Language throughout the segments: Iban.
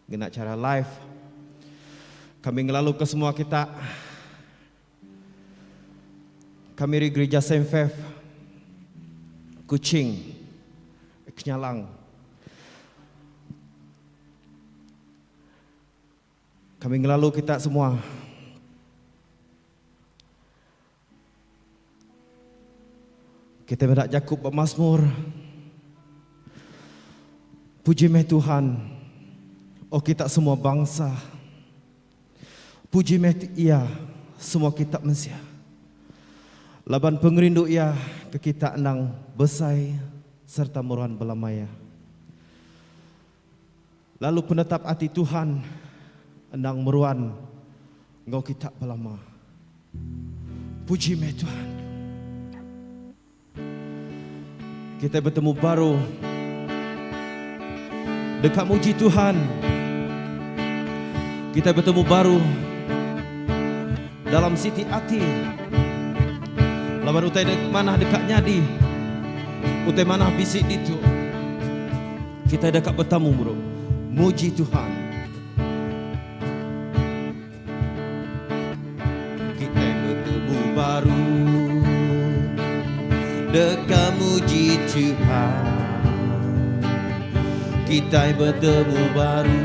Ngena chara live. Kami ngelaluka semua kita. Kami ari Gerija Saint Faith, Kuching, Kenyalang. Kami ngelalu kita semua. Kita meda jaku ba Masmur. Puji meh Tuhan, o kita semua bangsa. Puji meh Iya, semua kita mensia. Laban pengerindu Iya ke kita endang besai sereta meruan belama iya. Lalu penetap ati Tuhan endang meruan enggau kita belama. Puji meh Tuhan. Kitai betemu baru deka muji Tuhan. Kitai betemu baru dalam siti ati laban utai manah deka nyadi. Utai manah bisi ditu. Kitai deka betemu bro. Muji Tuhan. Kitai betemu baru. Deka muji Tuhan. Kitai betemu baru.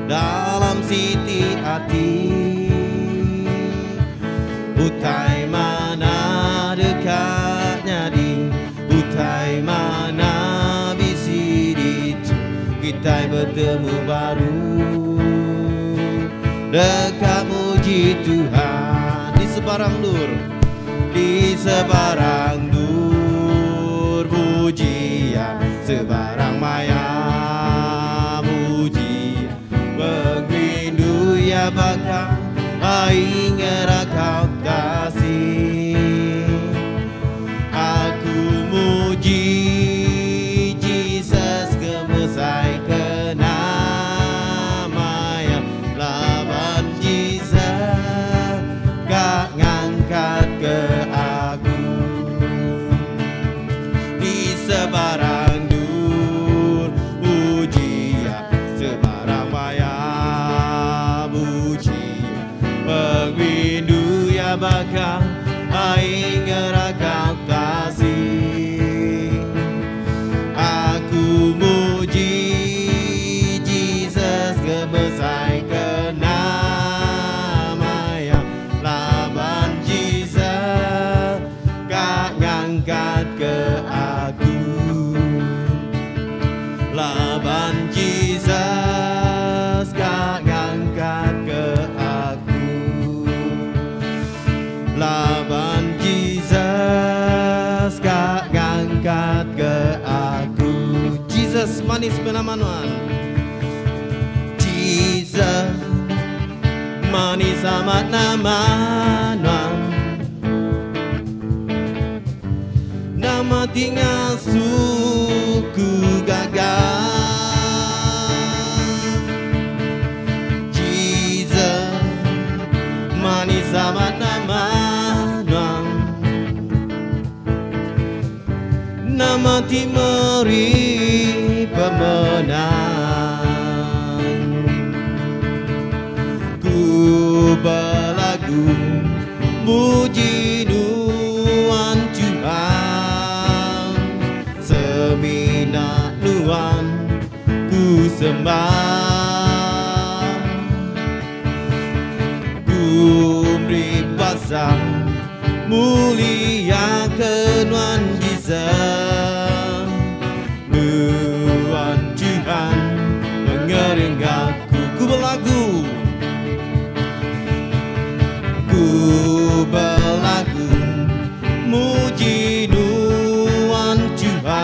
Dalam siti ati. Utai manah deka nyadi. Utai manah bisi ditu kitai betemu baru Deka muji Tuhan di sebarang endur Di sebarang endur muji Iya Sebarang maya muji Iya Pengerindu Iya baka ai ngerakau tasik. Aku muji Jesus ke mesai ke nama Iya laban Jesus ka ngangkat ke aku di sebarang dur muji Iya sebarang maya muji Iya pengerindu Iya baka Ai ngerakau tasik Aku muji Jesus ke besai ke nama Iya Laban Jesus ka ngangkat ke aku Laban Jesus ka ngangkat ke aku Laban Jesus ka ngangkat ke aku. Jesus manis benama nuan. Jesus manis amat nama nuan. Nama ti ngasuh ku gaga. Jesus manis amat nama nuan Nama ti meri pemenang Ku belagu muji nuan Tuhan Semina nuan Ku sembah Ku meri basa mulia ke nuan Jesus Nuan Tuhan pengering aku Ku belagu Ku belagu Muji nuan Tuhan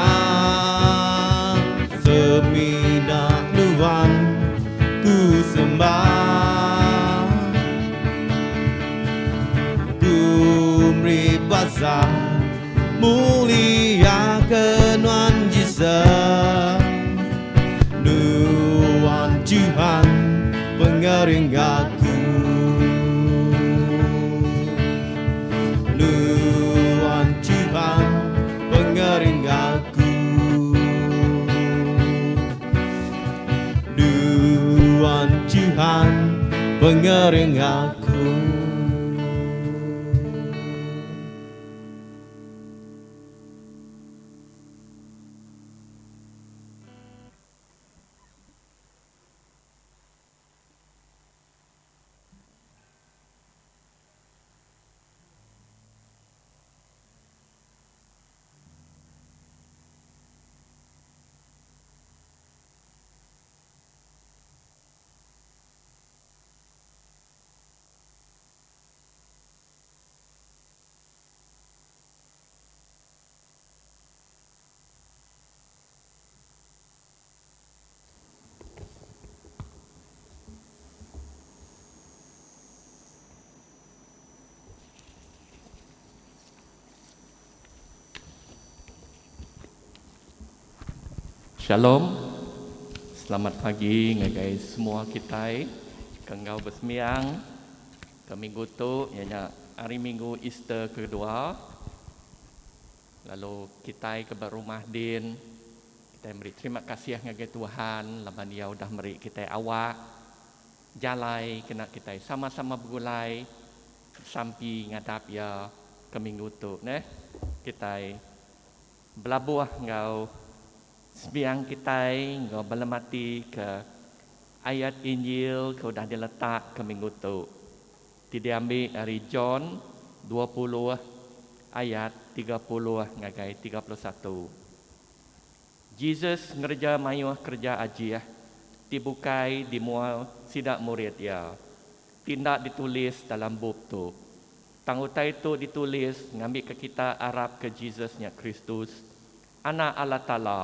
Semina nuan ku sembah Ku meri basa mulia ke nuan Jesus Nuan Tuhan pengering aku Nuan Tuhan pengering aku. Pengering aku. Shalom. Selamat pagi ngagai semua kitai ke enggau besembiang ke minggu tu iya nya hari minggu Easter kedua. Lalu kitai ke ba rumah din kitai meri terima kasih ngagai Tuhan laban iya udah meri kitai awak jalai kena kitai sama-sama begulai besampi ngadap iya ke minggu tu neh. Kitai belabuh enggau sembiang kitai enggau belemati ke ayat Injil ke udah diletak ke minggu tu ti diambi ari John 20 ayat 30 ngagai 31. Jesus ngereja mayuh kereja ajih ti bukai di mua sida murid iya, ti enda ditulis dalam bup tu. Tang utai tu ditulis ngambika kita arapka Jesus nya Kristus, Anak Allah Taala,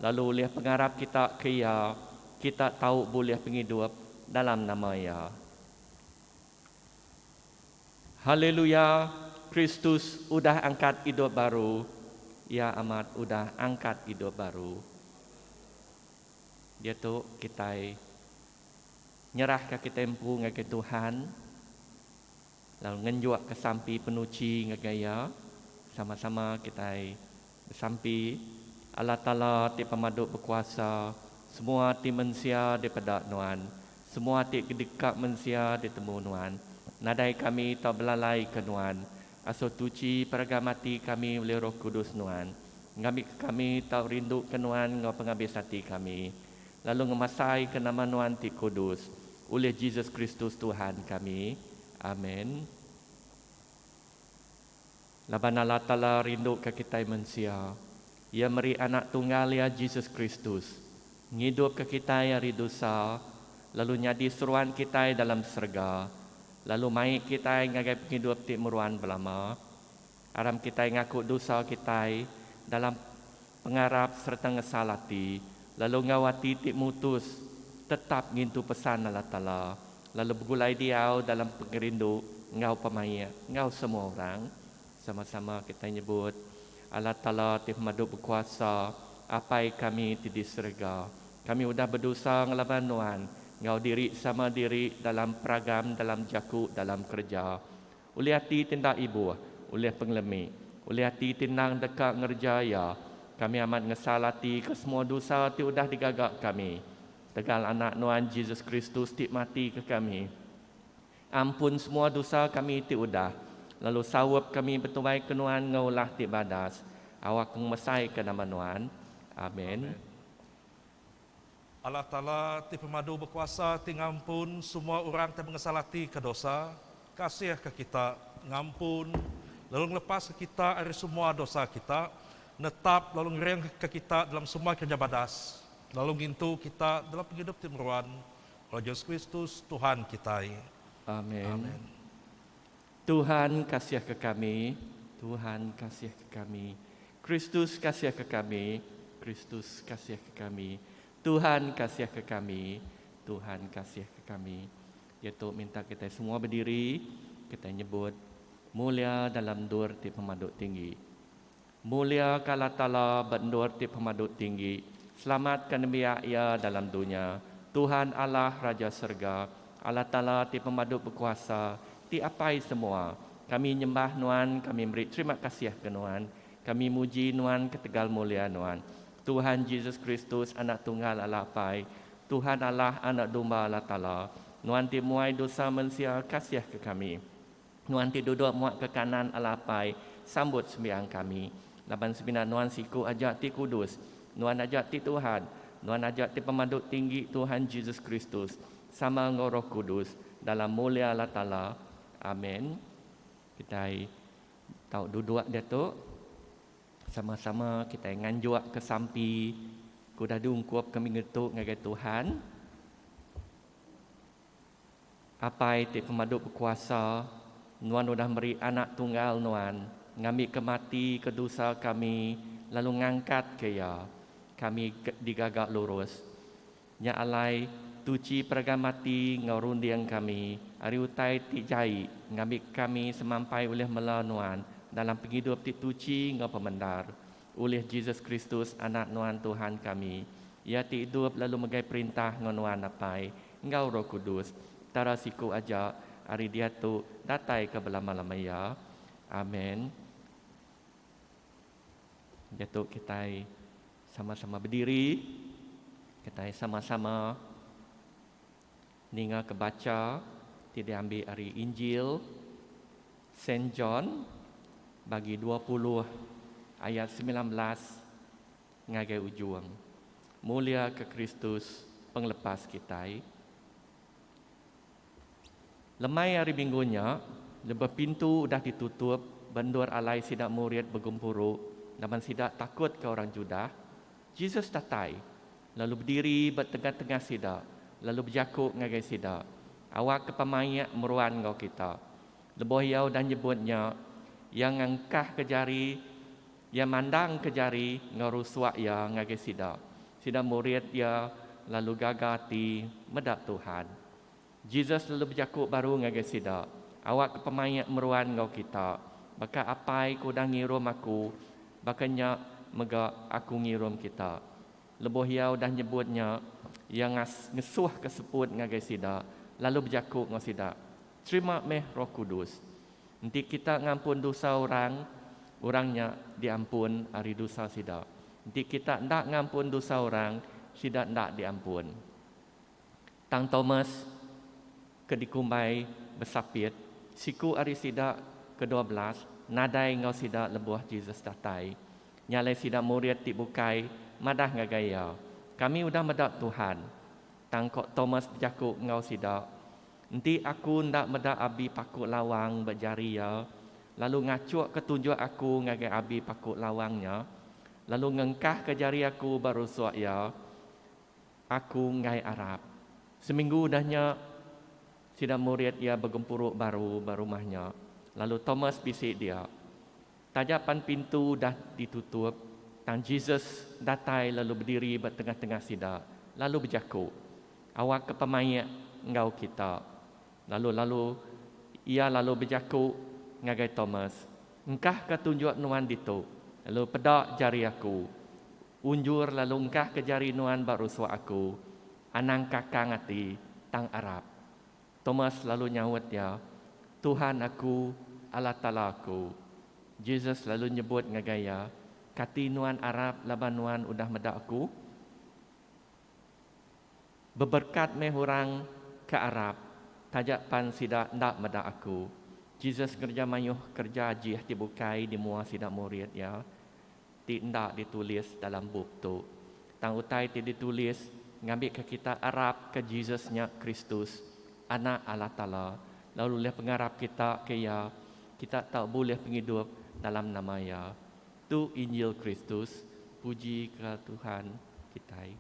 lalu ulih pengarap kita ke Iya, kita tau bulih pengidup dalam nama Iya. Haleluya, Kristus udah angkat idup baru, Iya amat udah angkat idup baru. Diatu kitai nyerahka kitai empu ngagai Tuhan lalu ngenjukka sampi penuchi ngagai Iya. Sama-sama kitai besampi, Allah Taala ti pemadu bekuasa, semua ti mensia dipeda Nuan, Semua ti deka mensia ditemu Nuan. Nadai kami tau belalai ke Nuan. Asuh tuchi peragam ati kami ulih Roh Kudus Nuan. Ngambika kami tau rindu ke Nuan enggau pengabis ati kami, lalu ngemasai ke nama Nuan ti kudus, ulih Jesus Kristus Tuhan kami. Amen. Laban Allah Taala rindu ke kitai mensia, Iya meri Anak Tunggal Iya Jesus Kristus, ngidupka kitai ari dosa lalu nyadi seruan kitai dalam serega, lalu mai kitai ngagai pengidup ti meruan belama. Aram kitai ngaku dosa kitai dalam pengarap sereta ngesal ati, lalu enggau ati ti mutus tetap ngintu pesan Allah Taala, lalu begulai diau dalam pengerindu enggau pemaik enggau semua orang. Sama-sama kitai nyebut, Allah Taala ti Pemadu Bekuasa, Apai kami ti di serega, kami udah bedosa ngelaban Nuan enggau diri sama diri dalam peragam, dalam jaku, dalam kereja. Ulih ati ti enda ibuh, ulih pengelemi, ulih ati ti endang deka ngereja iya, kami amat ngesal ati ke semua dosa ti udah digaga kami. Tegal Anak Nuan Jesus Kristus ti mati ke kami. Ampun semua dosa kami ti udah, lalu saup kami betuai ke Nuan enggau ulah ti badas, awak ngemesaika nama Nuan. Amen. Allah Taala ti pemadu bekuasa ti ngampun semua orang ti bengesal ati ke dosa, kasih ke kita, ngampun lalu ngelepaska kita ari semua dosa kita, netap lalu ngeringka kita dalam semua kereja badas, lalu ngintu kita dalam pengidup ti meruan, oleh Jesus Kristus Tuhan kitai. Amen. Amen. Tuhan kasih ke kami, Tuhan kasih ke kami. Kristus kasih ke kami, Kristus kasih ke kami. Tuhan kasih ke kami, Tuhan kasih ke kami. Diatu minta kitai semua bediri, kitai nyebut mulia dalam endur ti pemadu tinggi. Mulia ka Allah Taala ba endur ti pemadu tinggi, selamat ka nembiak Iya dalam dunya. Tuhan Allah Raja serega, Allah Taala ti pemadu bekuasa, ti Apai semua, kami nyembah Nuan, kami meri terima kasih ke Nuan, kami muji Nuan ketegal mulia Nuan. Tuhan Jesus Kristus, Anak Tunggal Allah Apai, Tuhan Allah Anak Domba Allah Taala. Nuan ti muai dosa mensia, kasih ke kami. Nuan ti duduk muak ke kanan Allah Apai, sambut sembiang kami. Laban semina Nuan siku aja ti kudus, Nuan aja ti Tuhan, Nuan aja ti Pemadu Tinggi Tuhan Jesus Kristus, sama enggau Roh Kudus, dalam mulia Allah Taala. Amen. Kitai tau duduk diatu. Sama-sama kitai nganjuk ke sampi ke udah diungkup ke minggu tu ngagai Tuhan. Apai ti Pemadu Bekuasa, Nuan udah meri Anak Tunggal Nuan ngambika mati ke dosa kami lalu ngangkatka Iya, kami digaga lurus. Nya alai, tuchi peragam ati enggau runding kami ari utai ti jai ngambika kami semampai ulih mela Nuan dalam pengidup ti tuchi enggau pemendar. Ulih Jesus Kristus, Anak Nuan Tuhan kami. Iya ti idup lalu megai perintah enggau Nuan Apai, enggau Roh Kudus, Petara siku aja, ari diatu datai ke belama-lama iya. Amen. Diatu kitai sama-sama bediri, kitai sama-sama ninga ke bacha ti diambi ari Injil Saint John bagi 20 ayat 19 ngagai ujung. Mulia ke Kristus pengelepas kitai. Lemai hari minggu nya, lebuh pintu udah ditutup ba endur alai sida murid begempuru laban sida takutka orang Judah, Jesus datai lalu bediri ba tengah-tengah sida lalu bejaku ngagai sida, Awakka pemaik meruan enggau kita. Lebuh iya udah nyebut nya, iya ngangkahka jari, iya mandangka jari enggau rusuk iya ngagai sida. Sida murid iya lalu gaga ati meda Tuhan. Jesus lalu bejaku baru ngagai sida, Awakka pemaik meruan enggau kita. Baka Apai ke udah ngirum Aku, baka nya mega Aku ngirum kita. Lebuh Iya udah nyebut nya, Iya ngesuhka seput ngagai sida, lalu bejaku enggau sida, Terima meh Roh Kudus. Enti kita ngampun dosa orang, orang nya diampun ari dosa sida. Enti kita enda ngampun dosa orang, sida enda diampun. Tang Thomas, ke dikumbai Besapit, siku ari sida ke 12, nadai enggau sida lebuh Jesus datai. Nya alai sida murid ti bukai madah ngagai iya, Kami udah meda Tuhan. Tang ko Thomas bejaku enggau sida, Enti aku enda meda abi paku lawang ba jari iya, lalu ngachukka tunjuk aku ngagai abi paku lawang nya, lalu ngengkahka jari aku ba rusuk iya, Aku enggai arap. Seminggu udah nya, sida murid iya begempuru baru ba rumah nya, lalu Thomas bisi dia. Taja pan pintu udah ditutup, tang Jesus datai lalu bediri ba tengah-tengah sida, lalu bejaku, Awakka pemaik enggau kita. Lalu lalu iya lalu bejaku ngagai Thomas, Engkahka tunjuk nuan ditu, lalu peda jari aku. Unjur lalu engkahka jari nuan ba rusuk aku. Anang kakang ati, tang arap. Thomas lalu nyaut iya, Tuhan aku, Allah Taala aku. Jesus lalu nyebut ngagai iya, Kati nuan arap laban nuan udah meda aku? Beberkat meh orang ke arap, taja pan sida enda meda aku. Jesus ngereja mayuh kereja ajih ti bukai di mua sida murid iya. ti enda ditulis dalam bup tu. Tang utai ti ditulis ngambika kita arapka Jesus nya Kristus, Anak Allah Taala, lalu ulih pengarap kita ke Iya, kita tau bulih pengidup dalam nama Iya. Tu Injil Kristus, puji ka Tuhan kitai.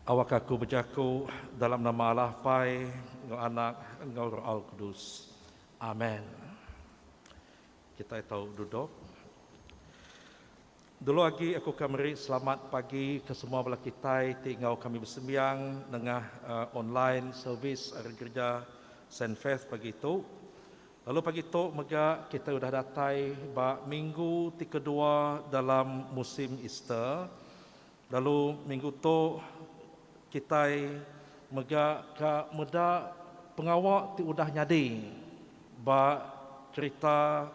Awakka aku bejaku dalam nama Allah Apai, enggau Anak, enggau Roh Alkudus. Amen. Kitai tau duduk. Dulu agi aku ka meri selamat pagi ke semua bala kitai ti enggau kami besembiang nengah uh, online service ari gereja Saint Faith pagi tu. Lalu pagi tu mega kitai udah datai ba minggu ti kedua dalam musim Easter. Lalu minggu tu kitai mega ka meda pengawa ti udah nyadi ba cherita.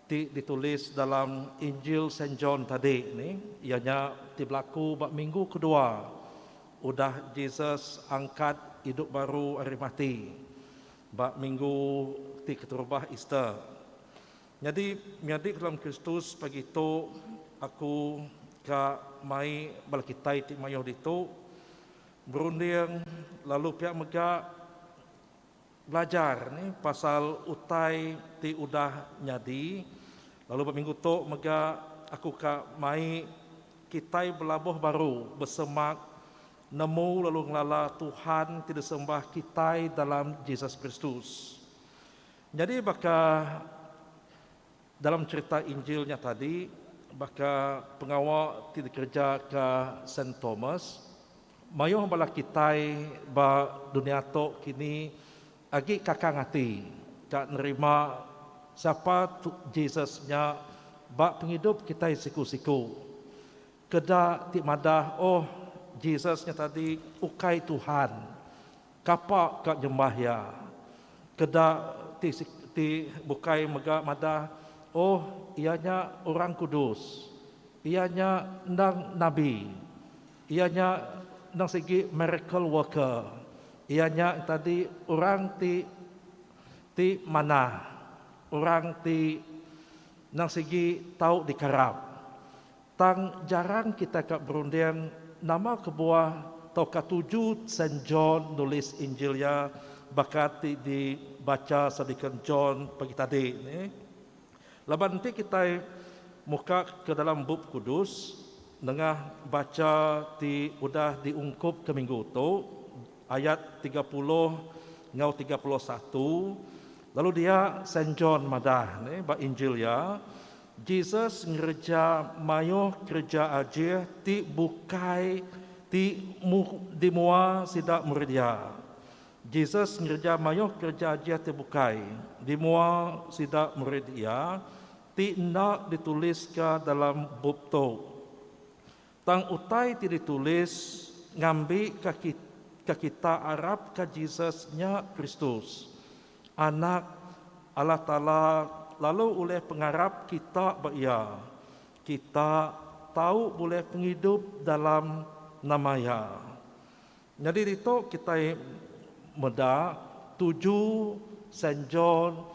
ti ditulis dalam Injil Saint John tadi ni, iya nya ti belaku ba minggu kedua udah Jesus angkat idup baru ari mati ba minggu ti keterubah Easter. Nyadi menyadi dalam Kristus pagi tu aku ka mai bala kitai ti mayuh ditu berunding lalu pia mega Belajar ni pasal utai ti udah nyadi, lalu ba minggu tu mega aku ka mai kitai belabuh baru besemak nemu lalu ngelala Tuhan ti disembah kitai dalam Jesus Kristus. Nyadi baka dalam cherita Injil nya tadi, baka pengawa ti dikereja ka Saint Thomas, mayuh bala kitai ba dunya tu kini agi kakang ati ka nerima sapa Jesus nya ba pengidup kitai siku-siku. Keda ti madah, Oh, Jesus nya tadi ukai Tuhan. Kapa ka nyembah iya. Keda ti ti bukai mega madah, Oh, iya nya orang kudus. Iya nya endang nabi. Iya nya endang sigi miracle worker. Iya nya tadi orang ti ti manah, orang ti endang sigi tau dikarap. Tang jarang kitai ka berunding nama kebuah tauka tuju Saint John nulis Injil iya baka ti dibacha Sadikan John pagi tadi ni. Laban enti kitai muka ke dalam Bup Kudus nengah bacha ti udah diungkupka minggu tu, ayat 30 enggau 31, lalu dia Saint John madah ni ba Injil iya, Jesus ngereja mayuh kereja ajih ti bukai ti di mua sida murid iya. Jesus ngereja mayuh kereja ajih ti bukai di mua sida murid iya ti enda dituliska dalam bup tu. Tang utai ti ditulis ngambika kita arapka Jesus nya Kristus, Anak Allah Taala lalu ulih pengarap kita ba Iya, kita tau bulih pengidup dalam nama Iya. Nyadi ditu kitai meda tuju Saint John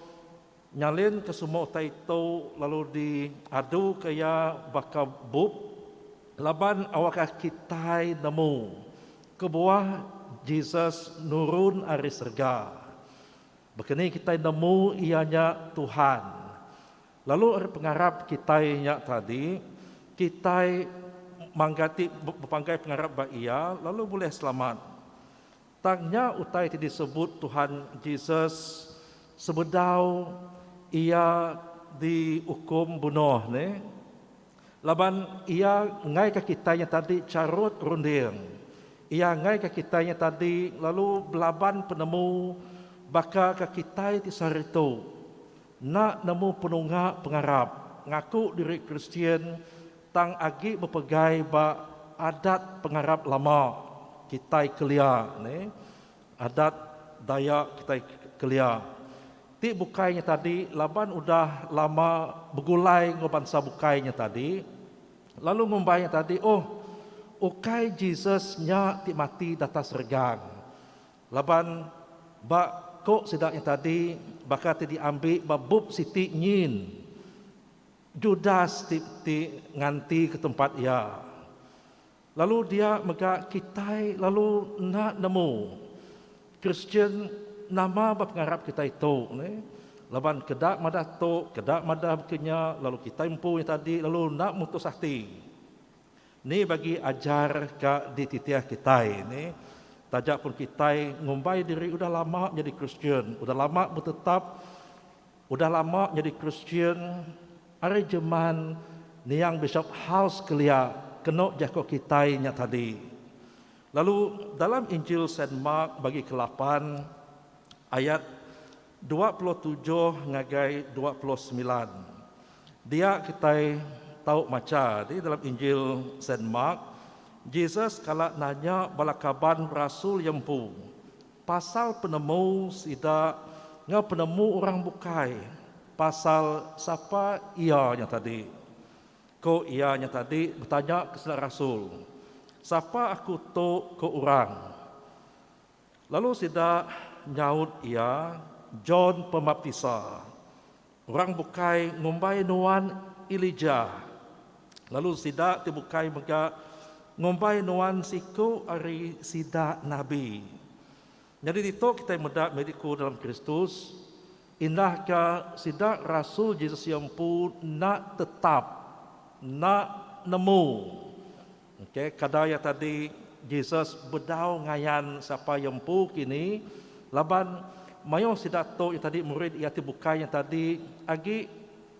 Nyalin ke semua utai tu lalu diadu ke iya baka bup laban awakka kitai nemu kebuah Jesus nurun ari serega. Baka ni kitai nemu iya nya Tuhan? Lalu ari pengarap kitai nya tadi, kitai mangga ti bepanggai pengarap ba iya lalu bulih selamat. Tang nya utai ti disebut Tuhan Jesus sebedau iya diukum bunuh ne. Laban iya enggaika kitai nya tadi charut runding. Iya enggaika kitai nya tadi lalu belaban penemu baka ke kitai ti sehari tu enda nemu penunga pengarap ngaku diri Kristian tang agi bepegai ba adat pengarap lama kitai kelia ne, adat Dayak kitai kelia. Ti bukai nya tadi laban udah lama begulai enggau bansa bukai nya tadi lalu ngumbai nya tadi oh ukai Jesus nya ti mati datas regang laban ba ko sida nya tadi baka ti diambi ba bup siti nyin. Judas ti ti nganti ke tempat iya. Lalu dia mega kitai lalu enda nemu Kristian nama ba pengarap kitai tu ne. Laban keda madah tu, keda madah baka nya lalu kitai empu nya tadi lalu enda mutus ati. Ni bagi ajar ka dititih kitai ne. Taja pun kitai ngumbai diri udah lama nyadi Kristian, udah lama betetap Udah lama nyadi Kristian, ari jeman niang Bishop House kelia kenu jaku kitai nya tadi. Lalu dalam Injil Saint Mark bagi kelapan ayat 27 ngagai 29 dia kitai tau macha di dalam Injil Saint Mark Jesus kala nanya bala kaban rasul iya empu Pasal penemu sida enggau penemu orang bukai. pasal sapa iya nya tadi. Ko iya nya tadi betanya ke sida rasul, Sapa aku tu ko orang? Lalu sida nyaut iya, John Pemaptisa. Orang bukai ngumbai nuan Elijah. Lalu sida ti bukai mega ngumbai nuan siku ari sida nabi. Nyadi ditu kitai meda mediku dalam Kristus, indahka sida rasul Jesus iya empu enda tetap, enda nemu. Okay, kada iya tadi Jesus bedau ngayan sapa iya empu kini laban mayuh sida tu iya tadi murid iya ti bukai iya tadi agi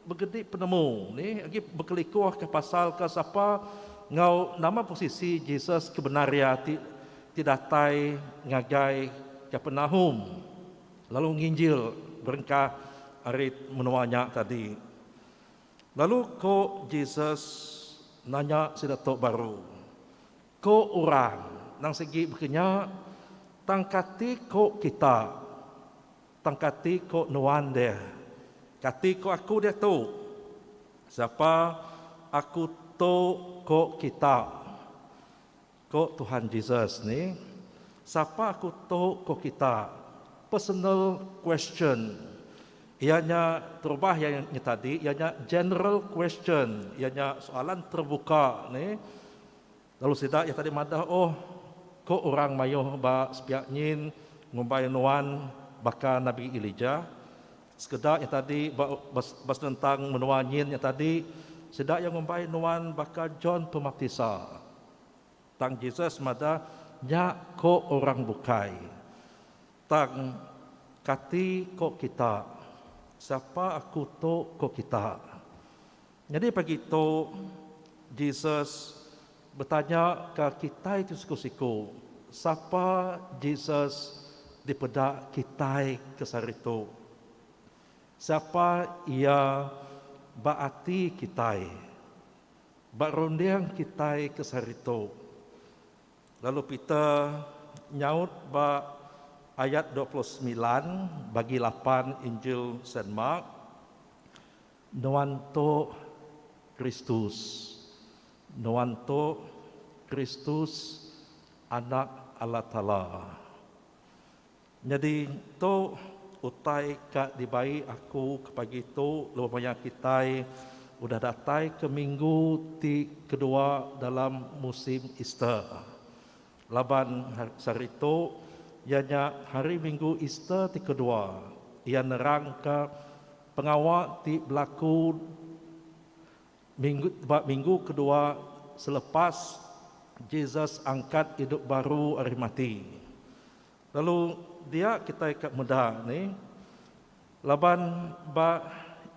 begedi penemu ni agi bekelikuh ke pasal ke sapa enggau nama posisi Jesus ke benar iya ti ti datai ngagai Kapernaum lalu nginjil berengkah ari menua nya tadi. Lalu ko Jesus nanya sida tu baru, Ko orang nang sigi baka nya, tang kati ko kita? Tang kati ko nuan deh? Kati ko aku diatu? Sapa aku tu ko kita? Ko Tuhan Jesus ni, Sapa aku tu ko kita? Personal question. Iya nya terubah iya nya tadi iya nya general question, iya nya soalan terbuka ni. Lalu sida iya tadi madah oh ko orang mayuh ba sepiak nyin ngumbai nuan baka Nabi Elijah. Sekeda iya tadi ba ba senentang menua nyin nya tadi sida iya ngumbai nuan baka John Pemaptisa. Tang Jesus madah nya ko orang bukai. Tang kati ko kita? Sapa aku tu ko kita? Nyadi pagi tu Jesus betanya ka kitai ti siku-siku, sapa Jesus dipeda kitai ke sehari tu? Sapa iya ba ati kitai? Ba runding kitai ke seharitu. Lalu Peter nyaut ba ayat 29 bagi lapan Injil Saint Mark, Nuan tu Kristus. Nuan tu Kristus Anak Allah Taala. Nyadi tu utai ka dibai aku ke pagi tu lebuh maya kitai udah datai ke minggu ti kedua dalam musim Easter. Laban sehari tu iya nya hari minggu Easter ti kedua, iya nerangka pengawa ti belaku minggu ba minggu kedua selepas Jesus angkat idup baru ari mati. Lalu dia kitai ka meda ni laban ba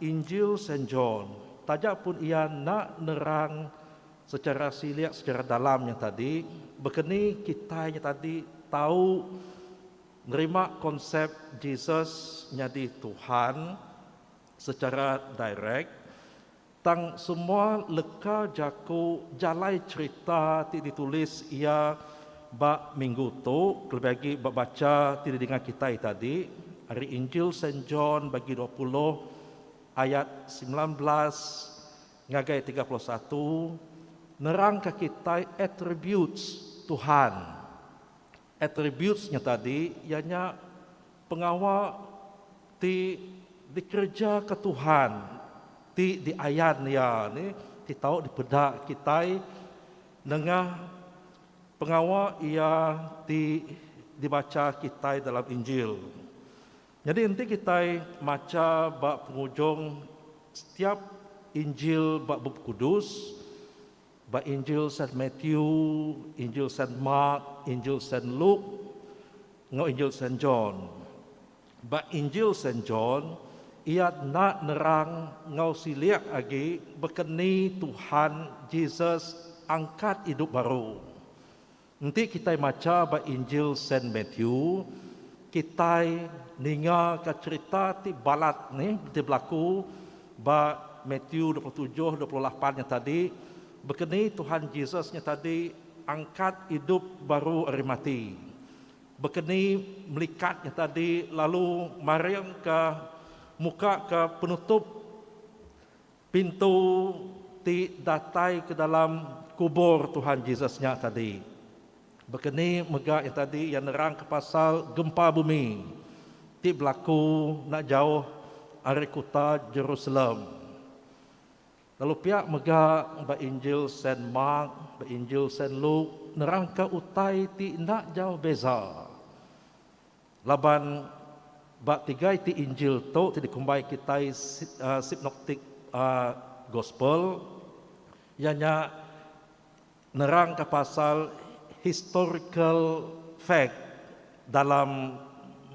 Injil Saint John taja pun iya enda nerang secara silik secara dalam nya tadi bekeni kitai nya tadi tau nerima konsep Jesus nyadi Tuhan secara direct tang semua leka jaku jalai cherita ti ditulis iya ba minggu tu kelebih agi ba bacha ti didinga kitai tadi ari Injil Saint John bagi 20 ayat 19 ngagai 31 nerangka kitai attributes Tuhan. Attributes nya tadi iya nya pengawa ti dikerejaka Tuhan ti diayan Iya ni ti tau dipeda kitai nengah pengawa Iya ti dibacha kitai dalam Injil. Nyadi enti kitai macha ba pengujung setiap Injil ba Bup Kudus, Ba Injil Saint Matthew, Injil Saint Mark, Injil Saint Luke, enggau Injil Saint John. Ba Injil Saint John, iya enda nerang enggau silik agi baka ni Tuhan Jesus angkat idup baru. Enti kitai macha ba Injil Saint Matthew, kitai ningaka cherita ti balat nih ti belaku ba Matthew 27, 28 nya tadi, baka ni Tuhan Jesus nya tadi angkat idup baru ari mati. Baka ni melikat nya tadi lalu maringka. muka ke penutup pintu ti datai ke dalam kubur Tuhan Jesus nya tadi. Bekeni mega iya tadi iya nerang ke pasal gempa bumi ti belaku enda jauh ari kuta Jerusalem. Lalu pia mega ba Injil Saint Mark, ba Injil Saint Luke nerangka utai ti enda jauh beza. Laban ba tiga iti Injil tu ti dikumbai kitai Synoptic Gospel iya nya nerangka pasal historical fact dalam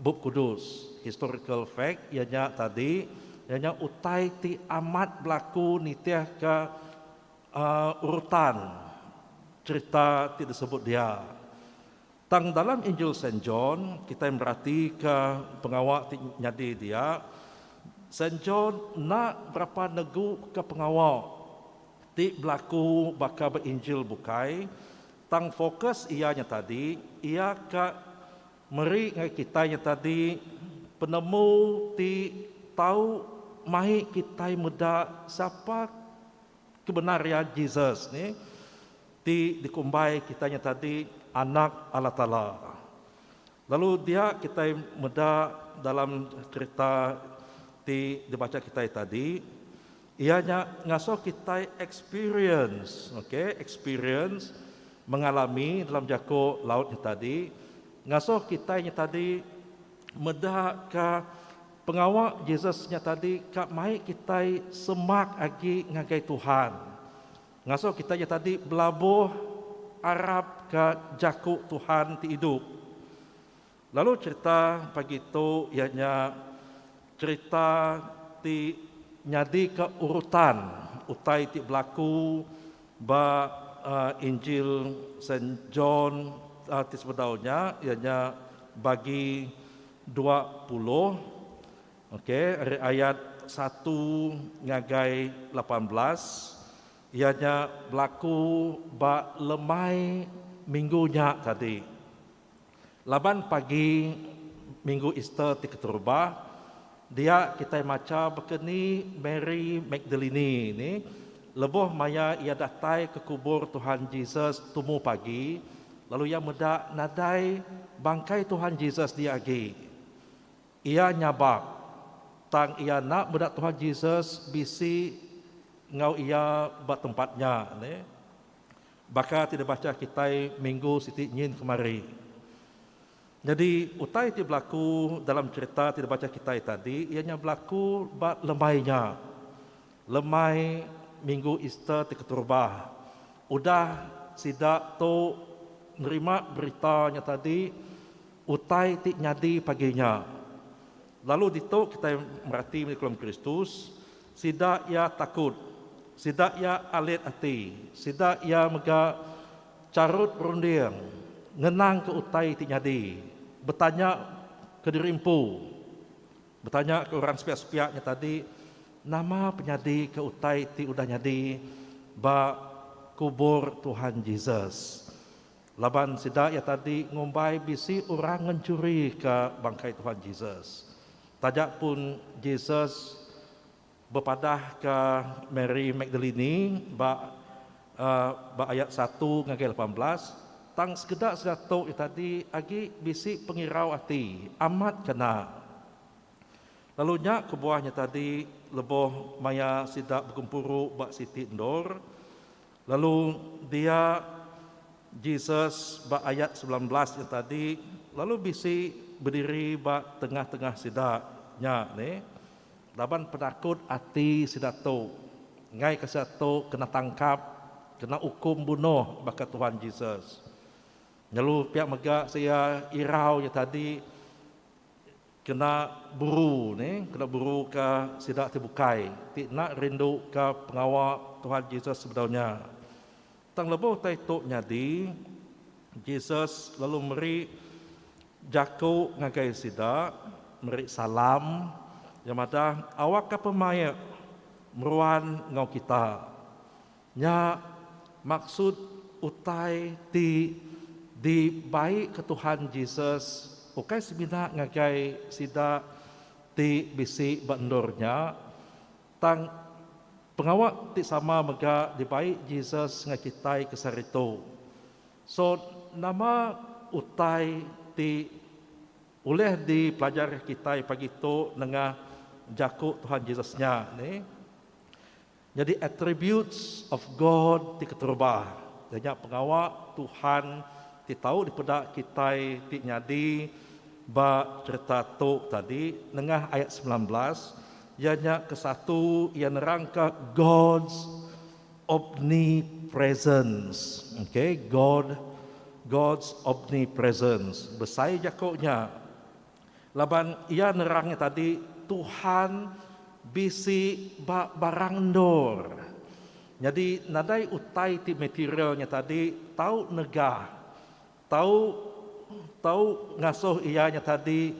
Bup Kudus. Historical fact iya nya tadi iya nya utai ti amat belaku nitihka urutan cherita ti disebut dia. Tang dalam Injil Saint John kitai meratika pengawa ti nyadi dia. Saint John enda berapa neguka pengawa ti belaku baka ba Injil bukai, tang fokus iya nya tadi, iya ka meri ngagai kitai nya tadi penemu ti tau mai kitai meda sapa kebenar iya Jesus ni ti dikumbai kitai nya tadi Anak Allah Taala. Lalu dia kitai meda dalam cherita ti dibacha kitai tadi, iya nya ngasuh kitai experience, okay, experience mengalami dalam jaku laut nya tadi, ngasuh kitai nya tadi meda ka pengawa Jesus nya tadi ka mai kitai semak agi ngagai Tuhan. Ngasuh kitai nya tadi belabuh arap ka jaku Tuhan ti idup. Lalu cherita pagi tu iya nya cherita ti nyadika urutan utai ti belaku ba Injil Saint John ti sebedau nya iya nya bagi 20 ok ari ayat satu ngagai 18 iya nya belaku ba lemai minggu nya tadi. Laban pagi Minggu Easter ti keterubah, dia kitai macha baka ni Mary Magdalene ni lebuh maya iya datai ke kubur Tuhan Jesus tumu pagi lalu iya meda nadai bangkai Tuhan Jesus dia agi. Iya nyabak, tang iya enda meda Tuhan Jesus bisi enggau iya ba tempat nya. Baka ti dibacha kitai minggu siti nyin kemari. Nyadi, utai ti belaku dalam cherita ti dibacha kitai tadi iya nya belaku ba lemai nya. Lemai minggu Easter ti keterubah. Udah sida tu nerima berita nya tadi, utai ti nyadi pagi nya. Lalu ditu kitai merati meri Kolom Kristus, Sida iya takut. Sida iya alit ati. Sida iya mega charut berunding ngenangka utai ti nyadi, betanya ke diri empu, betanya ke orang sepiak-sepiak nya tadi, nama penyadi ke utai ti udah nyadi ba kubur Tuhan Jesus. Laban sida iya tadi ngumbai bisi orang ngenchurika bangkai Tuhan Jesus. Taja pun Jesus bepadahka Mary Magdalene ba ba ayat satu ngagai 18, tang sekeda sida tu iya tadi agi bisi pengirau ati amat kena. Lalu nya kebuah nya tadi lebuh maya sida begempuru ba siti endur, lalu dia Jesus ba ayat 19 nya tadi lalu bisi bediri ba tengah-tengah sida nya ni laban penakut ati sida tu enggai ke sida tu kena tangkap kena ukum bunuh baka Tuhan Jesus. Lalu pia mega sia irau nya tadi Kena buru ni, kena buru ka sida ti bukai ti enda rindu ka pengawa Tuhan Jesus sebedau nya. Tang lebuh utai tu nyadi, Jesus lalu meri jaku ngagai sida, meri salam, iya madah, Awakka pemaik meruan enggau kita. Nya maksud utai ti dibai ke Tuhan Jesus ukai semina ngagai sida. ti bisi ba endur nya. Tang pengawa ti sama mega dibai Jesus ngagai kitai ke sehari tu. So nama utai ti ulih dipelajar kitai pagi tu nengah jaku Tuhan Jesus nya nih? Nyadi attributes of God ti keterubah iya nya pengawa Tuhan ti tau dipeda kitai ti nyadi ba cherita tu tadi nengah ayat 19 iya nya kesatu iya nerangka God's omnipresence. Okay, God God's omnipresence. Besai jaku nya. Laban iya nerang nya tadi Tuhan bisi ba barang endur. Nyadi nadai utai ti material nya tadi tau negah tau tau ngasuh iya nya tadi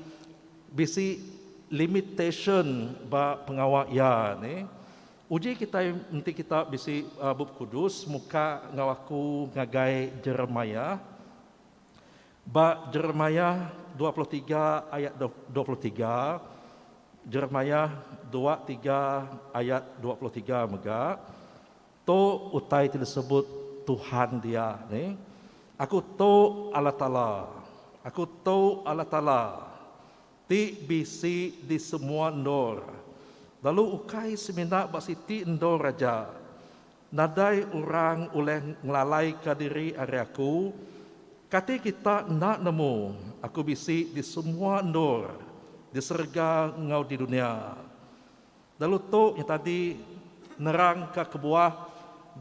bisi limitation ba pengawa iya nih. Uji kitai enti kita bisi Bup Kudus muka enggau aku ngagai Jeremiah. Ba Jeremiah 23 ayat 23, Jeremiah dua tiga ayat 23 mega, tu utai ti disebut Tuhan dia nih, Aku tu Allah Taala, Aku tu Allah Taala ti bisi di semua endur, lalu ukai semina ba siti endur aja. Nadai orang ulih ngelalaika diri ari Aku. Kati kita enda nemu Aku bisi di semua endur, di serega enggau di dunya? Lalu tu nya tadi nerangka kebuah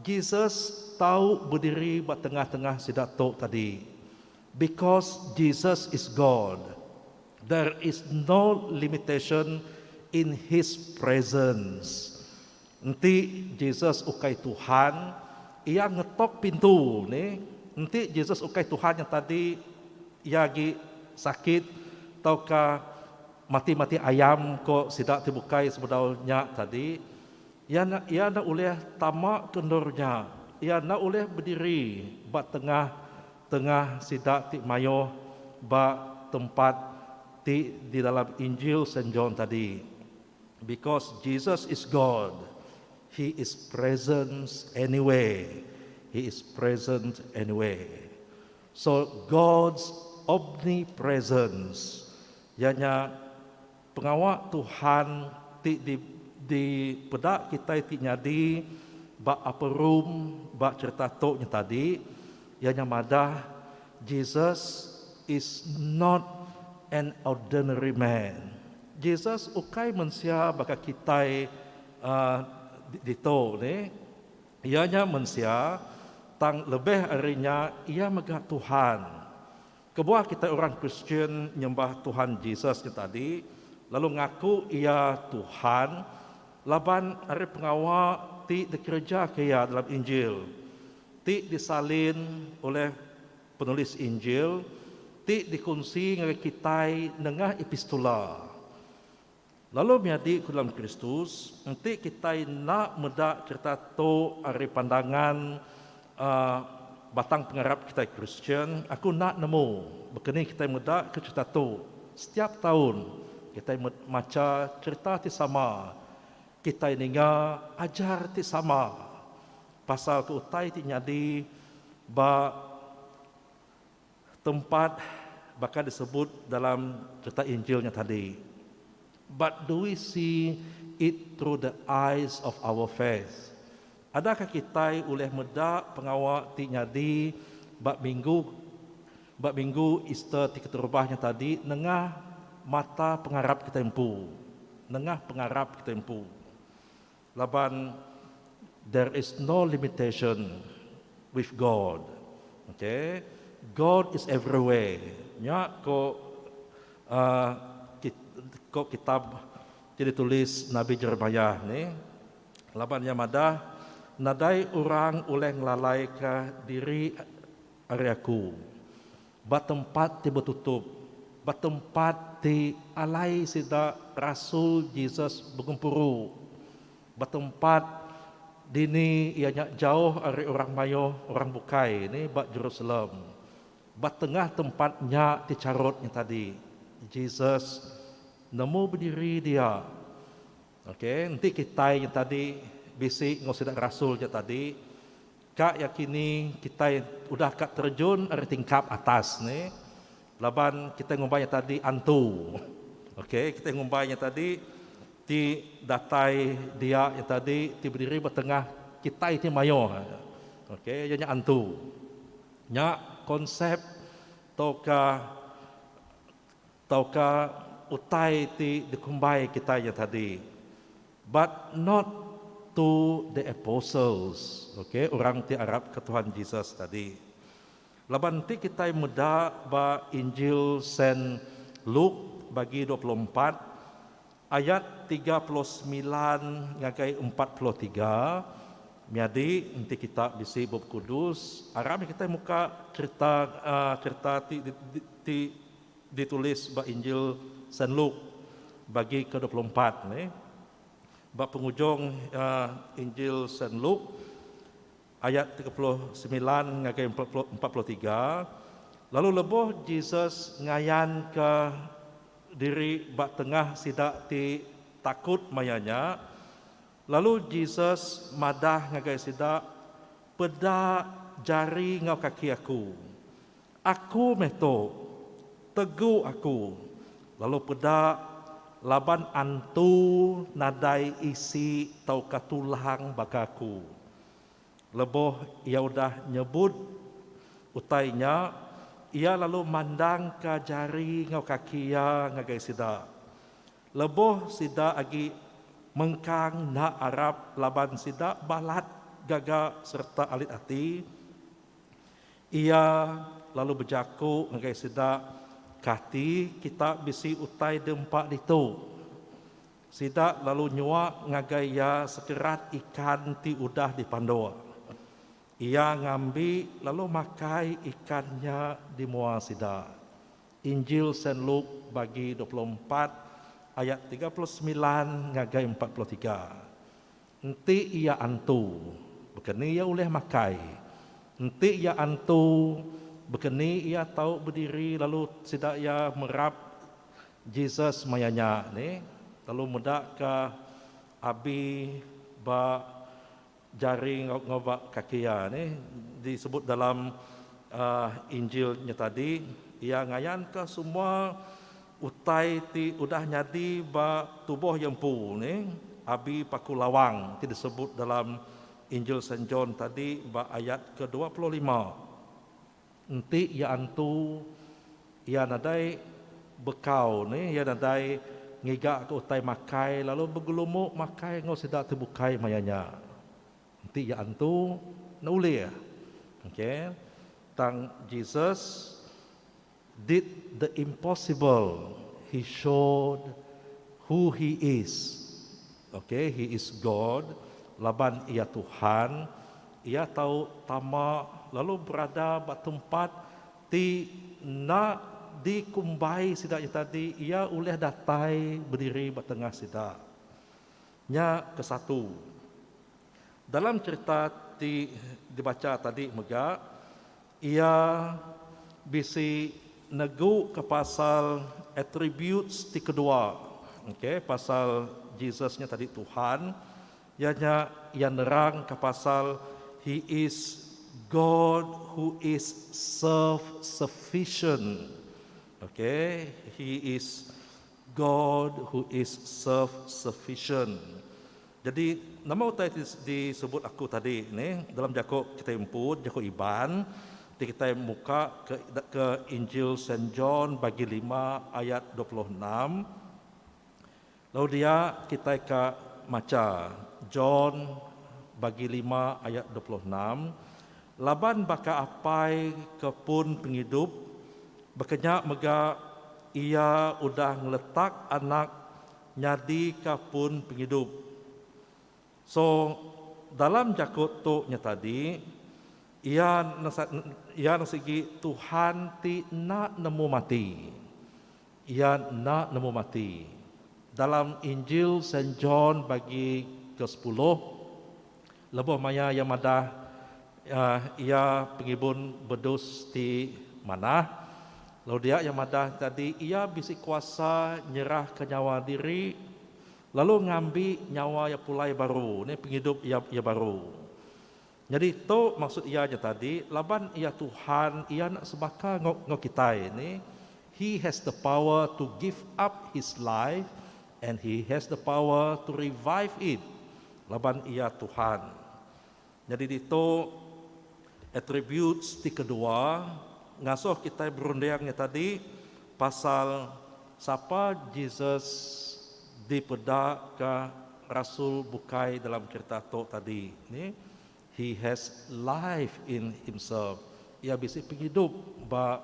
Jesus tau bediri ba tengah-tengah sida tu tadi. Because Jesus is God, there is no limitation in His presence. Enti Jesus ukai Tuhan, iya ngetok pintu ni. Enti Jesus ukai Tuhan nya tadi, iya agi sakit tauka mati-mati ayam ko sida ti bukai sebedau nya tadi, iya iya enda ulih tama ke endur nya. Iya enda ulih bediri ba tengah tengah sida ti mayuh ba tempat ti di dalam Injil Saint John tadi. Because Jesus is God, He is present anywhere. He is present anywhere. So God's omnipresence iya nya pengawa Tuhan ti di dipeda kitai ti nyadi ba upper room ba cherita tu nya tadi iya nya madah Jesus is not an ordinary man. Jesus ukai mensia baka kitai ditu ni. Iya nya mensia, tang lebih ari nya iya mega Tuhan. Kebuah kitai orang Kristian nyembah Tuhan Jesus nya tadi lalu ngaku iya Tuhan laban ari pengawa ti dikerejaka iya dalam Injil ti disalin oleh penulis Injil ti dikunsi ngagai kitai nengah epistula. Lalu menyadi ku dalam Kristus, enti kitai enda meda cherita tu ari pandangan uhh batang pengarap kitai Kristian, aku enda nemu baka ni kitai meda ke cherita tu. Setiap taun kitai macha cherita ti sama, kitai ninga ajar ti sama pasal ke utai ti nyadi ba tempat baka disebut dalam cherita Injil nya tadi. But do we see it through the eyes of our faith? Adakah kitai ulih meda pengawa ti nyadi ba minggu ba minggu Easter ti keterubah nya tadi nengah mata pengarap kitai empu? Nengah pengarap kitai empu. Laban there is no limitation with God. Okay. God is everywhere. Nya ko uh, ko kitab ti ditulis Nabi Jeremiah ni. Laban iya madah nadai orang ulih ngelalaika diri ari aku. Ba tempat ti betutup, ba tempat ti alai sida rasul Jesus begempuru, ba tempat dini iya nya jauh ari orang mayuh orang bukai ni ba Jerusalem. Ba tengah tempat nya ti charut nya tadi, Jesus. nemu bediri dia. Ok, enti kitai nya tadi bisi enggau sida rasul nya tadi, ka iya kini kitai udah ka terjun ari tingkap atas ne laban kitai ngumbai nya tadi antu. Ok, kitai ngumbai nya tadi ti datai dia nya tadi ti bediri ba tengah kitai ti mayuh. Ok, iya nya antu. Nya konsep tauka tauka utai ti dikumbai kitai nya tadi but not to the apostles ok orang ti arap ke Tuhan Jesus tadi laban enti kitai meda ba Injil Saint Luke bagi 24 ayat 39 ngagai 43 menyadi enti kita bisi Bup Kudus aram kitai muka cerita cerita ti ti ditulis ba Injil Saint Luke bagi ke 24 ni. Ba pengujung Injil Saint Luke ayat 39 ngagai 43, lalu lebuh Jesus ngayanka diri ba tengah sida ti takut maya nya, lalu Jesus madah ngagai sida, Peda jari enggau kaki aku. Aku meh tu, tegu aku, lalu peda laban antu nadai isi tauka tulang baka aku. Lebuh iya udah nyebut utai nya, iya lalu mandangka jari enggau kaki iya ngagai sida. Lebuh sida agi mengkang enda arap laban sida balat gaga sereta alit ati, Iya lalu bejaku ngagai sida, Kati kita bisi utai diempa ditu? Sida lalu nyua ngagai iya sekerat ikan ti udah dipanduk. Iya ngambi lalu makai ikan nya di mua sida. Injil Saint Luke bagi 24 ayat 39 ngagai 43. Enti iya antu, baka ni iya ulih makai? Enti iya antu, baka ni iya tau bediri lalu sida iya merap Jesus maya nya ni lalu meda ka abi ba jari enggau ba kaki iya ni disebut dalam uhh Injil nya tadi iya ngayanka semua Utai ti udah nyadi ba tubuh iya empu ni abi paku lawang ti disebut dalam Injil Saint John tadi ba ayat ke 25. Enti iya antu, iya nadai bekau ni, iya nadai ngiga ke utai makai lalu begelumu makai enggau sida ti bukai maya nya. Enti iya antu, enda ulih. Okay. Tang Jesus did the impossible, he showed who he is. Okay, he is God, laban iya Tuhan, iya tau tama lalu berada ba tempat ti enda dikumbai sida nya tadi, iya ulih datai bediri ba tengah sida. Nya kesatu. Dalam cherita ti dibacha tadi mega, iya bisi negu ke pasal attributes ti kedua, okay, pasal Jesus nya tadi Tuhan, iya nya iya nerang ke pasal He is God who is self-sufficient. Okay, He is God who is self-sufficient. Jadi nama utai ti disebut aku tadi ni dalam jaku kitai empu jaku Iban ti kitai muka ke ke Injil Saint John bagi lima ayat 26 lalu dia kitai ka macha John bagi lima ayat 26 laban baka apai ke pun pengidup baka nya mega iya udah ngeletak anak nyadika pun pengidup. So, dalam jaku tu nya tadi, iya iya sigi Tuhan ti enda nemu mati. Iya enda nemu mati. Dalam Injil Saint John bagi ke sepuluh, lebuh maya iya madah iya pengibun bedus ti manah, Lalu dia iya madah tadi iya bisi kuasa nyerahka nyawa diri lalu ngambi nyawa iya pulai baru, ni pengidup iya iya baru. Nyadi tu maksud iya nya tadi laban iya Tuhan iya enda sebaka enggau enggau kitai ni he has the power to give up his life and he has the power to revive it laban iya Tuhan. Nyadi ditu attributes ti kedua ngasuh kitai berunding nya tadi pasal sapa Jesus dipeda ka rasul bukai dalam cherita tu tadi ni he has life in himself iya bisi pengidup ba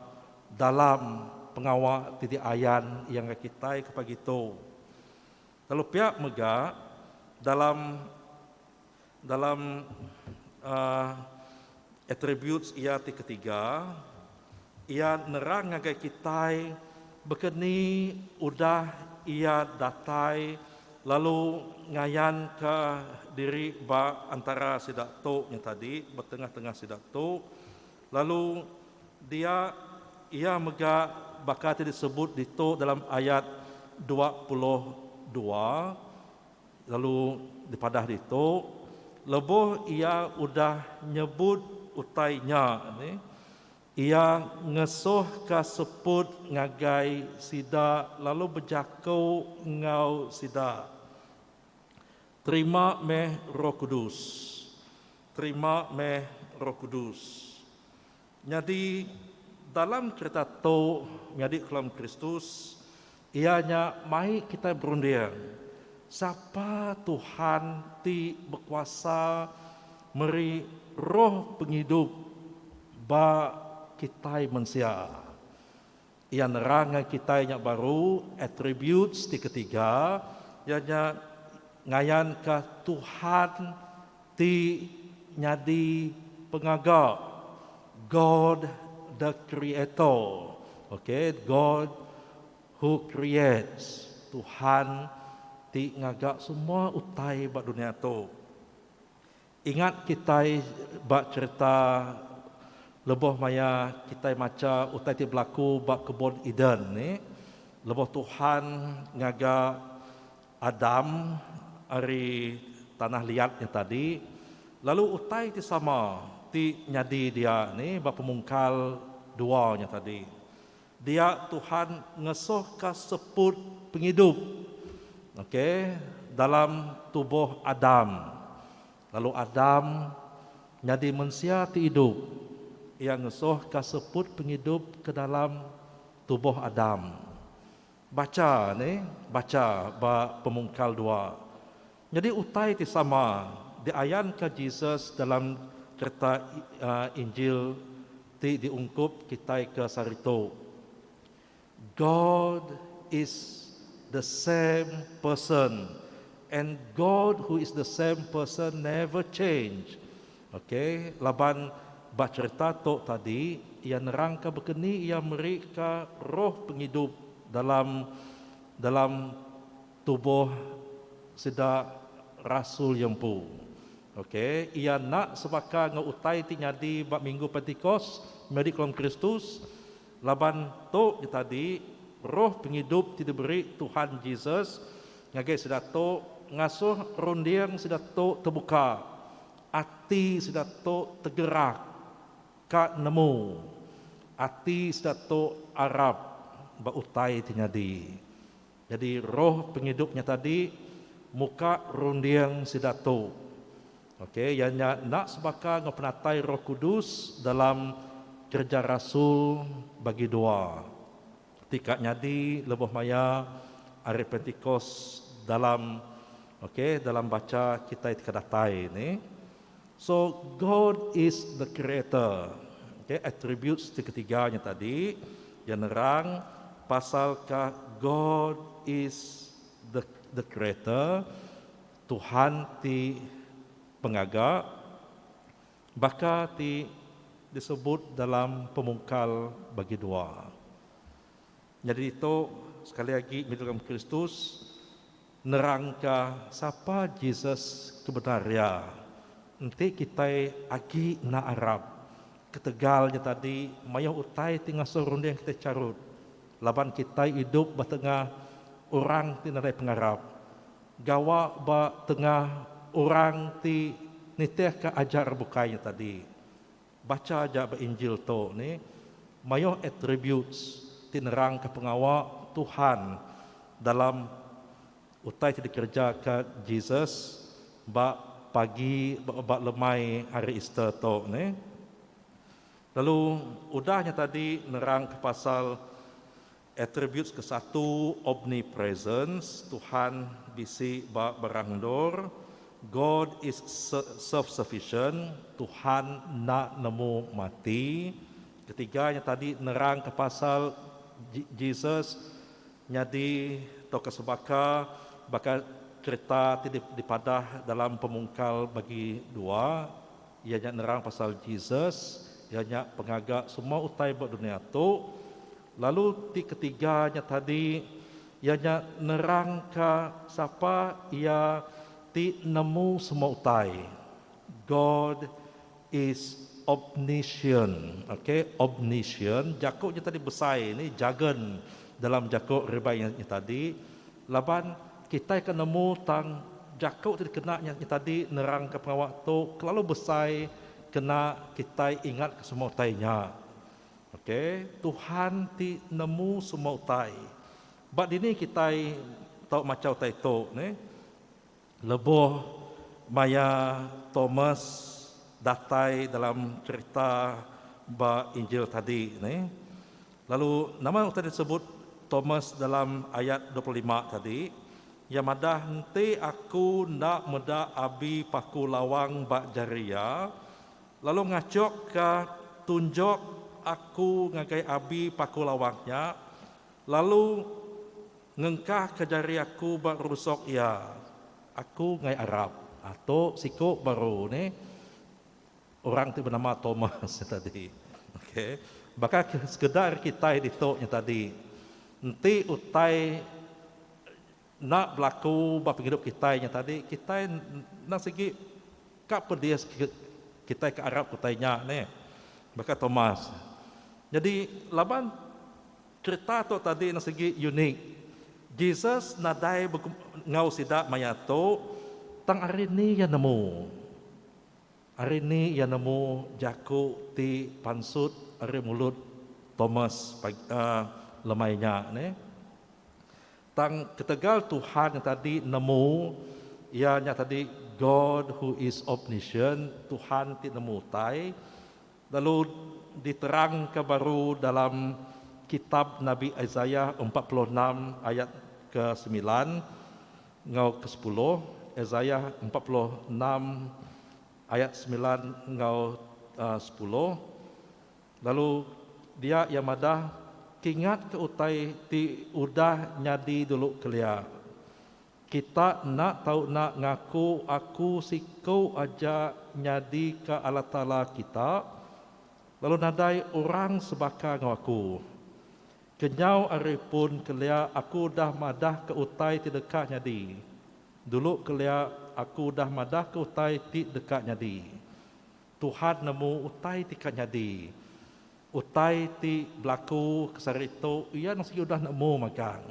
dalam pengawa ti diayan iya ngagai kitai ke pagi tu. Lalu pia mega dalam Dalam attributes iya ti ketiga, iya nerang ngagai kitai baka ni udah iya datai lalu ngayanka diri ba antara sida tu nya tadi, ba tengah-tengah sida tu. Lalu dia iya mega baka ti disebut ditu dalam ayat 22, Lalu dipadah ditu, lebuh iya udah nyebut utai nya, iya ngesuhka seput ngagai sida lalu bejaku enggau sida, Terima meh Roh Kudus. Terima meh Roh Kudus. Nyadi, dalam cherita tu menyadi kelam Kristus, iya nya mai kitai berunding, sapa Tuhan ti bekuasa meri roh pengidup ba kitai mensia. Iya nerang ngagai kitai nya baru attributes ti ketiga, iya nya ngayanka Tuhan ti nyadi pengaga, God the Creator. Okay, God who creates, Tuhan ti ngaga semua utai ba dunya tu. Ingat kitai ba cherita lebuh maya kitai macha utai ti belaku ba kebun Eden ni, lebuh Tuhan ngaga Adam ari tanah liat nya tadi, lalu utai ti sama ti nyadi dia ni ba pemungkal dua nya tadi. Dia Tuhan ngesuhka seput pengidup okay dalam tubuh Adam. Lalu Adam nyadi mensia ti idup. Iya ngesuhka seput pengidup ke dalam tubuh Adam. Bacha ni, bacha ba Pemungkal dua. Nyadi utai ti sama diayanka Jesus dalam cherita Injil ti diungkup kitai ke sehari tu. God is the same person and God who is the same person never change. Okay, laban ba cherita tu tadi iya nerangka baka ni iya merika roh pengidup dalam dalam tubuh sida rasul iya empu. Ok, iya enda sebaka enggau utai ti nyadi ba minggu Pentikos menyadi keluang Kristus, laban tu nya tadi roh pengidup ti diberi Tuhan Jesus ngagai sida tu ngasuh runding sida tu tebuka, ati sida tu tegerak ka nemu, ati sida tu arap ba utai ti nyadi. Nyadi roh pengidup nya tadi muka runding sida tu. Ok, iya nya enda sebaka enggau penatai Roh Kudus dalam Kereja Rasul bagi dua ti ka nyadi lebuh maya hari Pentikos dalam ok dalam bacha kitai ti ka datai ni. So God is the creator. Okay, attributes ti ketiga nya tadi iya nerang pasal ka God is the the creator, Tuhan ti pengaga baka ti disebut dalam pemungkal bagi dua. Nyadi ditu sekali agi mih dalam Kristus nerangka sapa Jesus ke bendar iya. Enti kitai agi enda arap, Ketegal nya tadi, mayuh utai ti ngasuh runding kitai charut laban kitai idup ba tengah orang ti nadai pengarap, gawa ba tengah orang ti nitihka ajar bukai nya tadi. Bacha aja ba Injil tu ni, mayuh attributes ti nerangka pengawa Tuhan dalam utai ti dikerejaka Jesus ba pagi ba lemai hari Easter tu ni. Lalu udah nya tadi nerangka pasal attributes kesatu omnipresence, Tuhan bisi ba barang endur, God is self-sufficient, Tuhan enda nemu mati. Ketiga nya tadi nerangka pasal Jesus nyadi tauka sebaka baka cherita ti dipadah dalam Pemungkal bagi dua, iya nya nerang pasal Jesus, iya nya pengaga semua utai ba dunya tu. Lalu ti ketiga nya tadi iya nya nerangka sapa iya ti nemu semua utai. God is omniscient. Okay, omniscient jaku nya tadi besai ni jargon dalam jaku ribai nya tadi laban kitai ke nemu tang jaku ti dikena nya tadi nerangka pengawa tu kelalu besai kena kitai ingatka semua utai nya. Ok, Tuhan ti nemu semua utai. Ba dini kitai tau macha utai tu neh. Lebuh maya Thomas datai dalam cherita ba Injil tadi neh. Lalu nama utai disebut Thomas dalam ayat 25 tadi? Iya madah enti aku enda meda abi paku lawang ba jari iya, Lalu ngachukka tunjuk aku ngagai abi paku lawang nya, lalu ngengkahka jari aku ba rusuk iya. Aku ngai arap. Tu siku baru ni orang ti benama Thomas nya tadi. Okay. Baka sekeda ari kitai ditu nya tadi, enti utai enda belaku ba pengidup kitai nya tadi, kitai endang sigi ka pedis kitai ke arap utai nya neh. Baka Thomas. Nyadi laban cherita tu tadi endang sigi unik. Jesus nadai enggau sida maya tu tang ari ni iya nemu. Ari ni iya nemu jaku ti pansut ari mulut Thomas pagi lemai nya neh. Tang ketegal Tuhan nya tadi nemu, Iya nya tadi God who is omniscient, Tuhan ti nemu utai, lalu diterangka baru dalam kitab Nabi Isaiah 46 ayat ke semilan enggau ke sepuluh, Isaiah 46 ayat semilan enggau sepuluh. Lalu dia iya madah, Kingatka utai ti udah nyadi dulu kelia. Kita enda tau enda ngaku Aku siku aja nyadika Allah Taala kita, lalu nadai orang sebaka enggau Aku. Kenyau ari pun kelia Aku udah madahka utai ti deka nyadi. Dulu kelia Aku udah madahka utai ti deka nyadi. Tuhan nemu utai ti ka nyadi. Utai ti belaku ke sehari tu iya nang sigi udah nemu magang.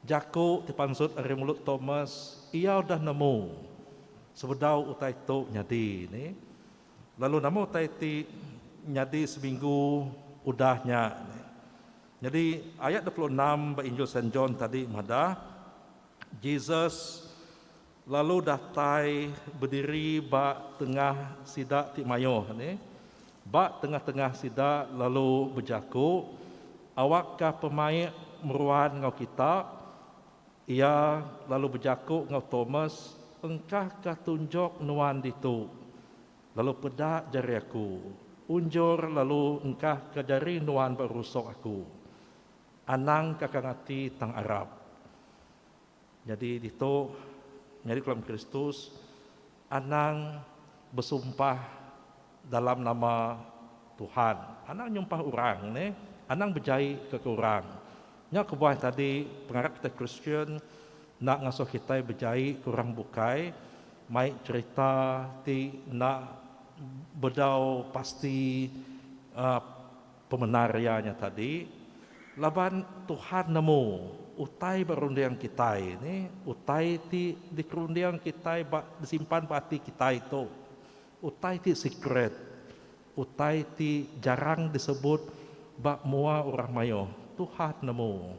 Jaku ti pansut ari mulut Thomas iya udah nemu sebedau utai tu nyadi ni. Lalu nama utai ti nyadi seminggu udah nya ni. Nyadi ayat 26 ba Injil Saint John tadi madah Jesus Lalu datai bediri ba tengah sida ti mayuh ni, ba tengah-tengah sida lalu bejaku, Awakka pemaik meruan enggau kita. Iya lalu bejaku enggau Thomas, Engkahka tunjuk nuan ditu, lalu peda jari aku. Unjur lalu engkahka jari nuan ba rusuk aku. Anang kakang ati tang arap. Nyadi ditu, nyadi dalam Kristus, anang besumpah dalam nama Tuhan. Anang nyumpah orang neh, anang bejai ke ke orang. Nya kebuah tadi pengarap kitai Kristian enda ngasuh kitai bejai ke orang bukai mai cherita ti enda. bedau pasti uhh pemenar iya nya tadi laban Tuhan nemu utai ba runding kitai ni utai ti dikerunding kitai ba disimpan ba ati kitai tu utai ti secret utai ti jarang disebut ba mua orang mayuh Tuhan nemu.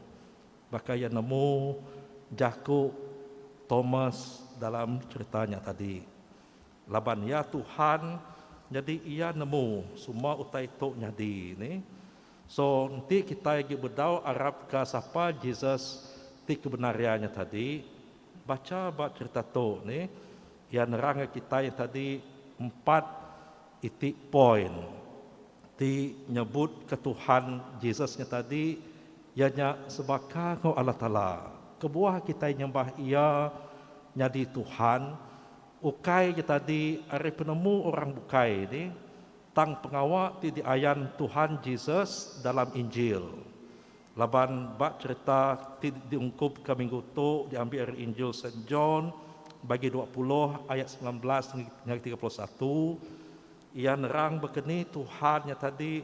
Baka iya nemu jaku Thomas dalam cherita nya tadi. Laban iya Tuhan, nyadi iya nemu semua utai tu nyadi. Ni? So, enti kitai agi bedau arapka sapa Jesus ti kebenar iya nya tadi, bacha ba cherita tu ni, iya nerangka kitai nya tadi empat iti point ti nyebutka Tuhan Jesus nya tadi iya nya sebaka enggau Allah Taala. Kebuah kitai nyembah iya nyadi Tuhan ukai nya tadi ari penemu orang bukai ni tang pengawa ti diayan Tuhan Jesus dalam Injil. Laban ba cherita ti diungkupka minggu tu diambi ari Injil Saint John bagi 20 ayat 19 ngagai 31, iya nerang bekeni Tuhan nya tadi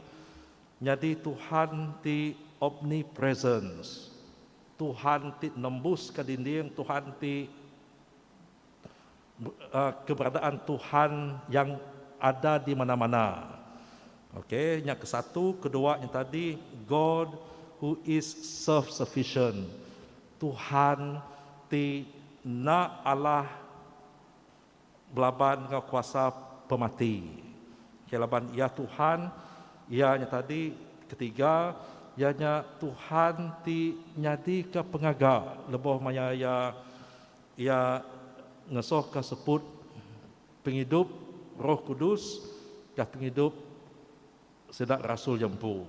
nyadi Tuhan ti omnipresence, Tuhan ti nembuska dinding, Tuhan ti keberadaan Tuhan yang ada di mana-mana. Okey, nya kesatu, kedua nya tadi God who is self-sufficient. Tuhan ti enda alah belaban enggau kuasa pemati. Okey, laban iya Tuhan, iya nya tadi ketiga, iya nya Tuhan ti nyadika pengaga lebuh maya iya Iya ngesohka seput pengidup Roh Kudus ka pengidup sida rasul iya empu.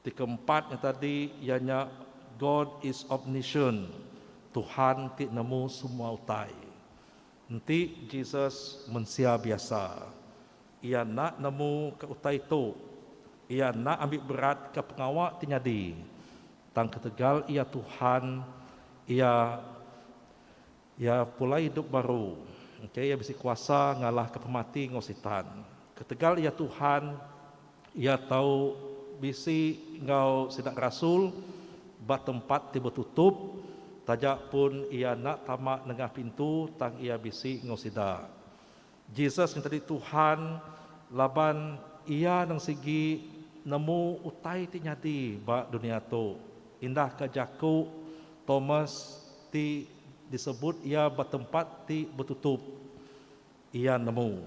Ti keempat nya tadi iya nya God is omniscient, Tuhan ti nemu semua utai. Enti Jesus mensia biasa, iya enda nemu ka utai tu, iya enda ambi berat ka pengawa ti nyadi. Tang ketegal iya Tuhan, iya iya pulai idup baru. Okay, iya bisi kuasa ngalahka pemati enggau Sitan. Ketegal iya Tuhan, iya tau bisi enggau sida rasul ba tempat ti betutup, taja pun iya enda tama nengah pintu tang iya bisi enggau sida. Jesus nya tadi Tuhan laban iya nang sigi nemu utai ti nyadi ba dunia tu. Indah ka jaku Thomas ti disebut iya ba tempat ti betutup, iya nemu.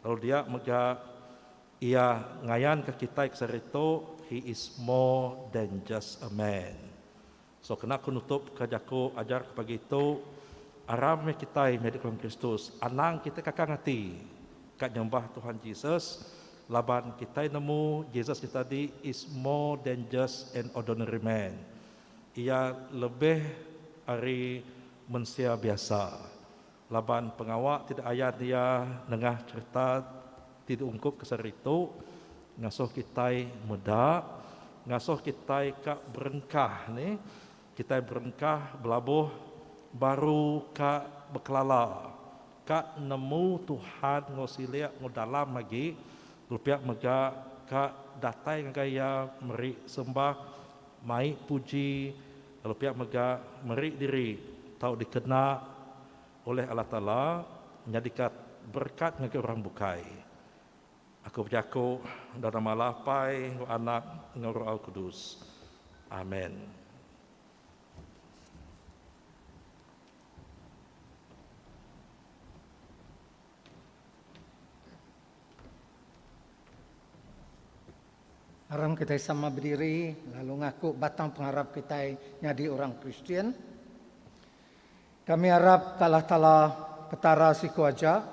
Lalu dia mega iya ngayanka kitai ke sehari tu, he is more than just a man. So kena ku nutup ka jaku ajar ke pagi tu, aram meh kitai nyadi keluarga Kristus. Anang kitai kakang ati ka nyembah Tuhan Jesus laban kitai nemu Jesus nya tadi is more than just an ordinary man. Iya lebih ari mensia biasa laban pengawa ti diayan iya nengah cherita ti diungkup ke sehari tu ngasuh kitai meda, ngasuh kitai ka berengkah ni, kitai berengkah belabuh baru ka bekelala, ka nemu Tuhan enggau silik enggau dalam agi, lalu pia mega ka datai ngagai iya meri sembah, mai puji, lalu pia mega meri diri tau dikena oleh Allah Taala nyadika berekat ngagai orang bukai. Aku bejaku dalam nama Allah Apai enggau Anak enggau Roh Alkudus. Amen. Aram kitai sama bediri lalu ngaku batang pengarap kitai nyadi orang Kristian. Kami arap ka Allah Taala, Petara siku aja,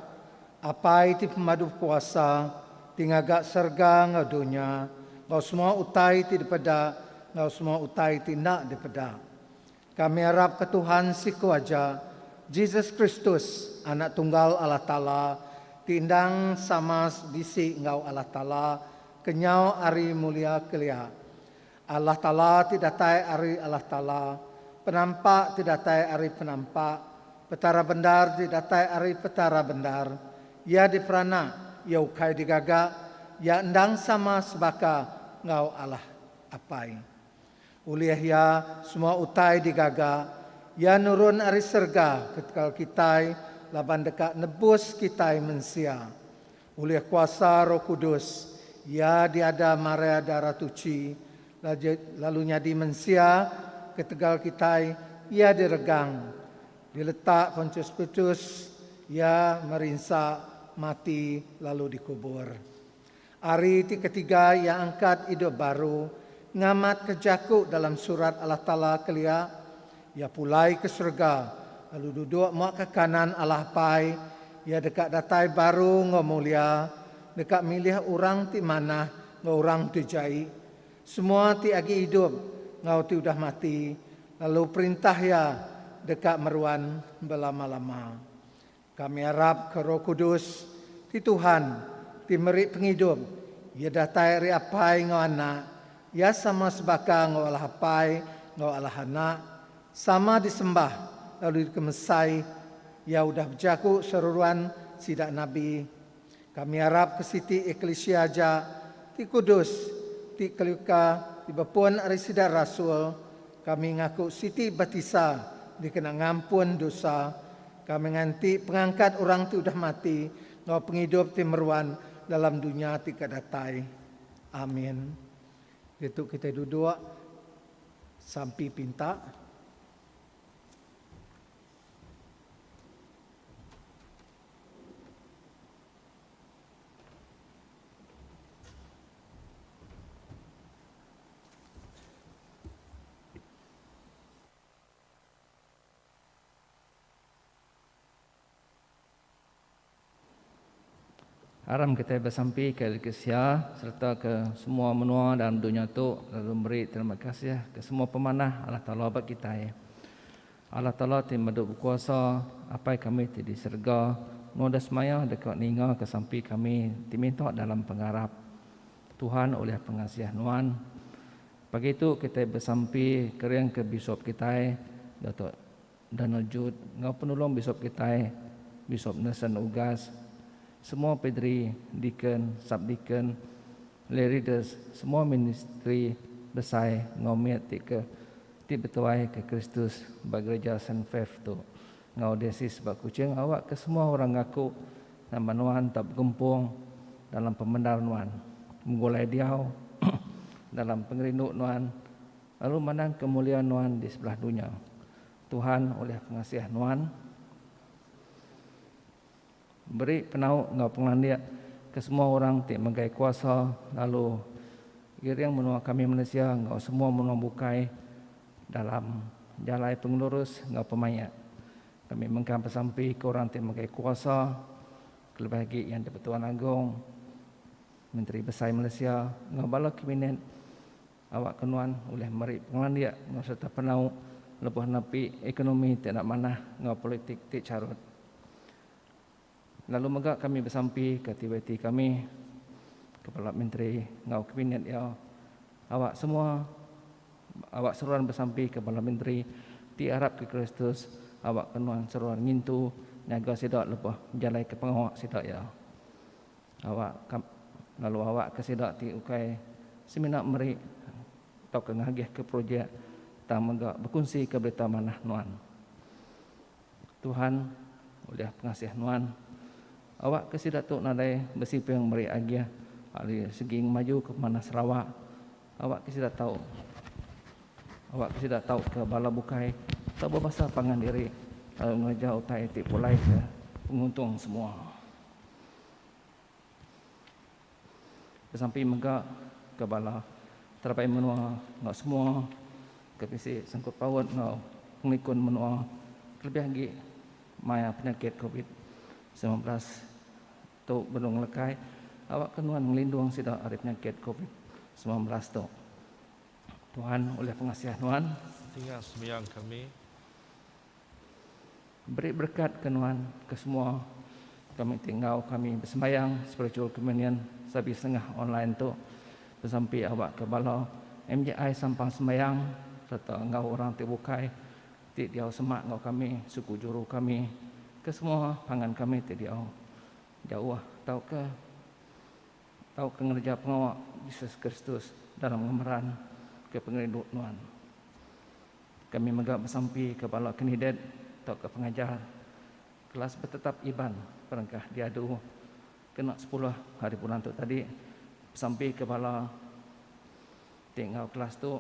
Apai ti pemadu bekuasa, ti ngaga serega enggau dunya, enggau semua utai ti dipeda enggau semua utai ti enda dipeda. Kami arap ka Tuhan siku aja, Jesus Kristus, Anak tunggal Allah Taala, ti endang sama bisi enggau Allah Taala kenyau ari mulia kelia. Allah Taala ti datai ari Allah Taala, Penampak ti datai ari Penampak, Petara bendar ti datai ari Petara bendar. Iya diperanak, Iya ukai digaga, Iya endang sama sebaka enggau Allah Apai. Ulih Iya semua utai digaga, Iya nurun ari serega ketegal kitai laban deka nebus kitai mensia. Ulih kuasa Roh Kudus, Iya diada Maria Dara Tuchi, lalu nyadi mensia ketegal kitai, Iya diregang, diletak Pontius Pilatus, Iya merinsa, mati lalu dikubur. Ari ti ketiga Iya angkat idup baru, ngamatka jaku dalam surat Allah Taala kelia, Iya pulai ke serega, lalu duduk mua ke kanan Allah Apai, Iya deka datai baru enggau mulia, deka milih orang ti manah enggau orang ti jai, semua ti agi idup enggau ti udah mati, lalu Perintah Iya deka meruan belama-lama. Kami arap ke Roh Kudus ti Tuhan ti meri pengidup, Iya datai ari Apai enggau Anak, Iya sama sebaka enggau Allah Apai enggau Allah Anak, sama disembah lalu dikemesai, Iya udah bejaku seruran sida nabi. Kami arap ke siti eklisia aja ti kudus ti keliuka ti bepun ari sida rasul, kami ngaku siti batisa dikena ngampun dosa, kami nganti pengangkat orang ti udah mati enggau pengidup ti meruan dalam dunya ti ka datai. Amin. Ditu kitai duduk sampi pinta. Aram kitai besampi ke Eklisia sereta ke semua menua dalam dunya tu lalu meri terima kasih ke semua pemanah Allah Taala ba kitai. Allah Taala ti medu bekuasa, Apai kami ti di serega, Nuan udah semaya deka ningaka sampi kami ti minta dalam pengarap. Tuhan ulih pengasih Nuan. Pagi tu kitai besampi kering ke Bishop kitai, Datuk Donald Jude enggau penulung Bishop kitai, Bishop Nelson Ugas, semua paderi, deacon, subdeacon, lay readers, semua ministri besai enggau mit ti ke ti betuai ke Kristus ba Gereja Saint Faith tu enggau Diocese ba Kuching awakka semua orang ngaku nama nuan tau begempung dalam pemendar nuan, begulai diau dalam pengerindu nuan lalu mandangka mulia nuan di sebelah dunya. Tuhan ulih pengasih nuan beri penau enggau pengelandik ke semua orang ti megai kuasa lalu ngiring menua kami Malaysia enggau semua menua bukai dalam jalai pengelurus enggau pemaik. Kami mengkang besampi ke orang ti megai kuasa kelebih agi Yang di-Pertuan Agong, Menteri Besai Malaysia enggau bala kabinet Awakka nuan ulih meri pengelandik enggau sereta penau lebuh nepi ekonomi ti enda manah enggau politik ti charut. Lalu mega kami besampi ke TYT kami, Kepala Menteri enggau Kabinet iya, awak semua awak seruran besampi ke bala menteri ti arapka Kristus awakka nuan seruran ngintu nyaga sida lebuh bejalaika pengawa sida iya. Awak ka lalu awak ke sida ti ukai semina meri tauka ngagihka projek tang mega bekunsika berita manah nuan. Tuhan, ulih pengasih nuan, awak ke sida tu nadai besiping meri agih ari segi ngemajuka pemanah Sarawak, awak ke sida tau awak ke sida tau ke bala bukai tau bebasa pangan diri lalu ngereja utai ti pulai ke penguntung semua. Besampi mega ke bala terabai menua enggau semua ke bisi sangkut paut enggau pengelikun menua kelebih agi maya penyakit covid 19 tu benung ngelekai awakka nuan ngelindung sida ari penyakit covid 19 tu. Tuhan ulih pengasih nuan. Dinga sembiang kami. Beri berekat ke nuan ke semua kami ti enggau kami besembayang spiritual communion sabi setengah online tu besampi awak ke bala MJI sampang sembayang sereta enggau orang ti bukai ti diau semak enggau kami suku juru kami ke semua pangan kami ti diau jauh tauka. tauka ngereja pengawa Jesus Kristus dalam ngemeran ke pengerindu Nuan. Kami mega besampi ke bala kandidat tauka pengajar kelas betetap Iban perengkah diadu kena sepuluh hari bulan tu tadi besampi ke bala ti enggau kelas tu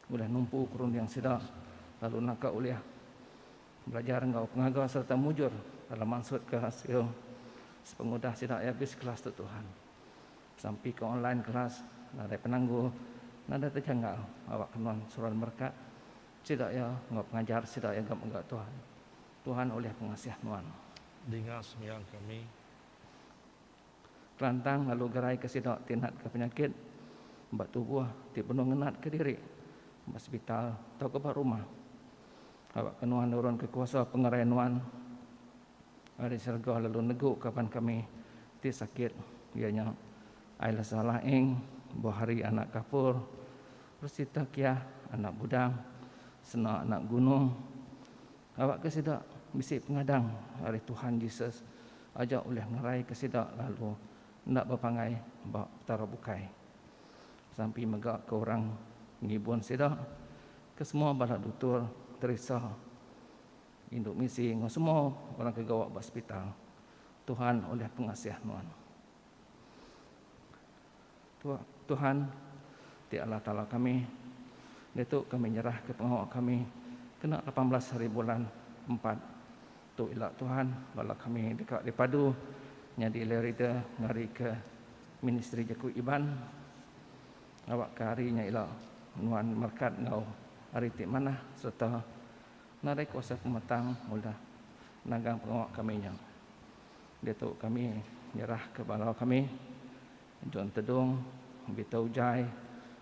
ulih numpu ke runding sida lalu naka ulih belajar enggau pengaga sereta mujur dalam mansutka hasil sepengudah sida iya abis kelas tu Tuhan. Sampi ke online kelas nadai penanggul nadai tejanggal awak ke nuan seruan merekat sida iya enggau pengajar sida iya ga mega Tuhan. Tuhan ulih pengasih nuan. Dinga sembiang kami. Kelantang lalu gerai ke sida ti natka penyakit ba tubuh ti benung ngenatka diri ba sepital tauka ba rumah. Awakka nuan nurunka kuasa pengerai nuan ari serega lalu negu kaban kami ti sakit iya nya Aila Salah Eng, Bohari anak Kapur, Rosita Kiah anak Budang, Sena anak Gunung. Awakka sida bisi pengadang ari Tuhan Jesus aja ulih ngeraika sida lalu enda bepanggai ba petara bukai. Sampi mega ke orang ngibun sida, ke semua bala dutur, teresa, indu misi enggau semua orang ke gawa ba sepital. Tuhan ulih pengasih nuan. Tuhan ti Allah Taala kami, diatu kami nyerahka pengawa kami kena 18 hari bulan empat tu ila Tuhan bala kami deka dipadu nyadi leader ngarika ministri jaku Iban awakka hari nya ila nuan merekat enggau hari ti manah sereta nadai kuasa pemetang udah nagang pengawa kami nya. Diatu kami nyerahka bala kami, John Tedong, Peter Ujai,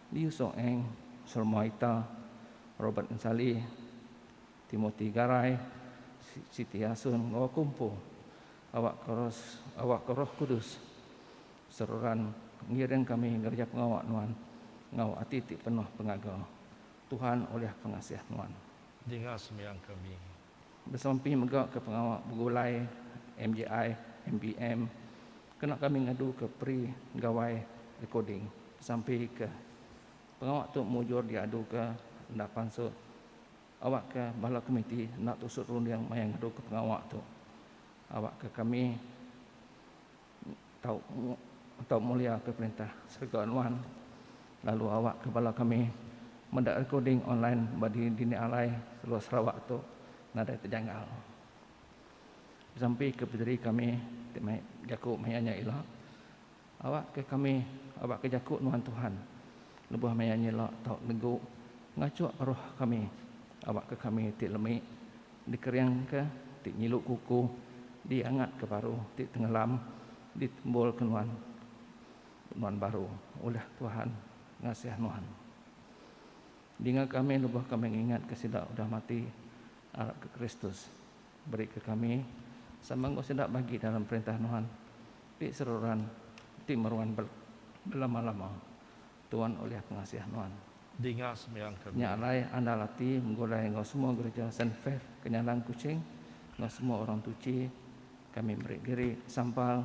Liu Song Eng, Serma Ita, Robert Ensali, Timothy Garai, Siti Asun enggau aku empu awakka awakka Roh Kudus seruran ngiring kami ngereja pengawa nuan enggau ati ti penuh pengaga. Tuhan ulih pengasih nuan. Dinga sembiang kami. Besampi mega ke pengawa begulai MJI, MBM kena kami ngadu ke pre gawai recording. Besampi ke pengawa tu mujur diadu ke enda pansut awak ke bala komiti enda tusut runding maya ngadu ke pengawa tu. Awak ke kami tau tau mulia ke perintah serega nuan lalu awak ke bala kami meda recording online ba dini alai seluruh Sarawak tu nadai tejanggal. Besampi ke pediri kami ti mai jaku maya nya ila awak ke kami awak ke jaku nuan Tuhan lebuh maya nya ila tau negu ngachuk roh kami awak ke kami ti lemi Dikeringka ti nyilu kuku, diangatka baru ti tengelam, ditembulka nuan nuan baru ulih Tuhan ngasih nuan. Dinga kami lebuh kami ngingatka sida udah mati arapka Kristus. Berika kami sama enggau sida bagi dalam perintah nuan ti seruran ti meruan belama-lama. Tuan ulih pengasih nuan. Dinga sembiang kami. Nya alai andal ati begulai enggau semua gereja Saint Faith Kenyalang Kuching enggau semua orang tuchi kami meri diri sampal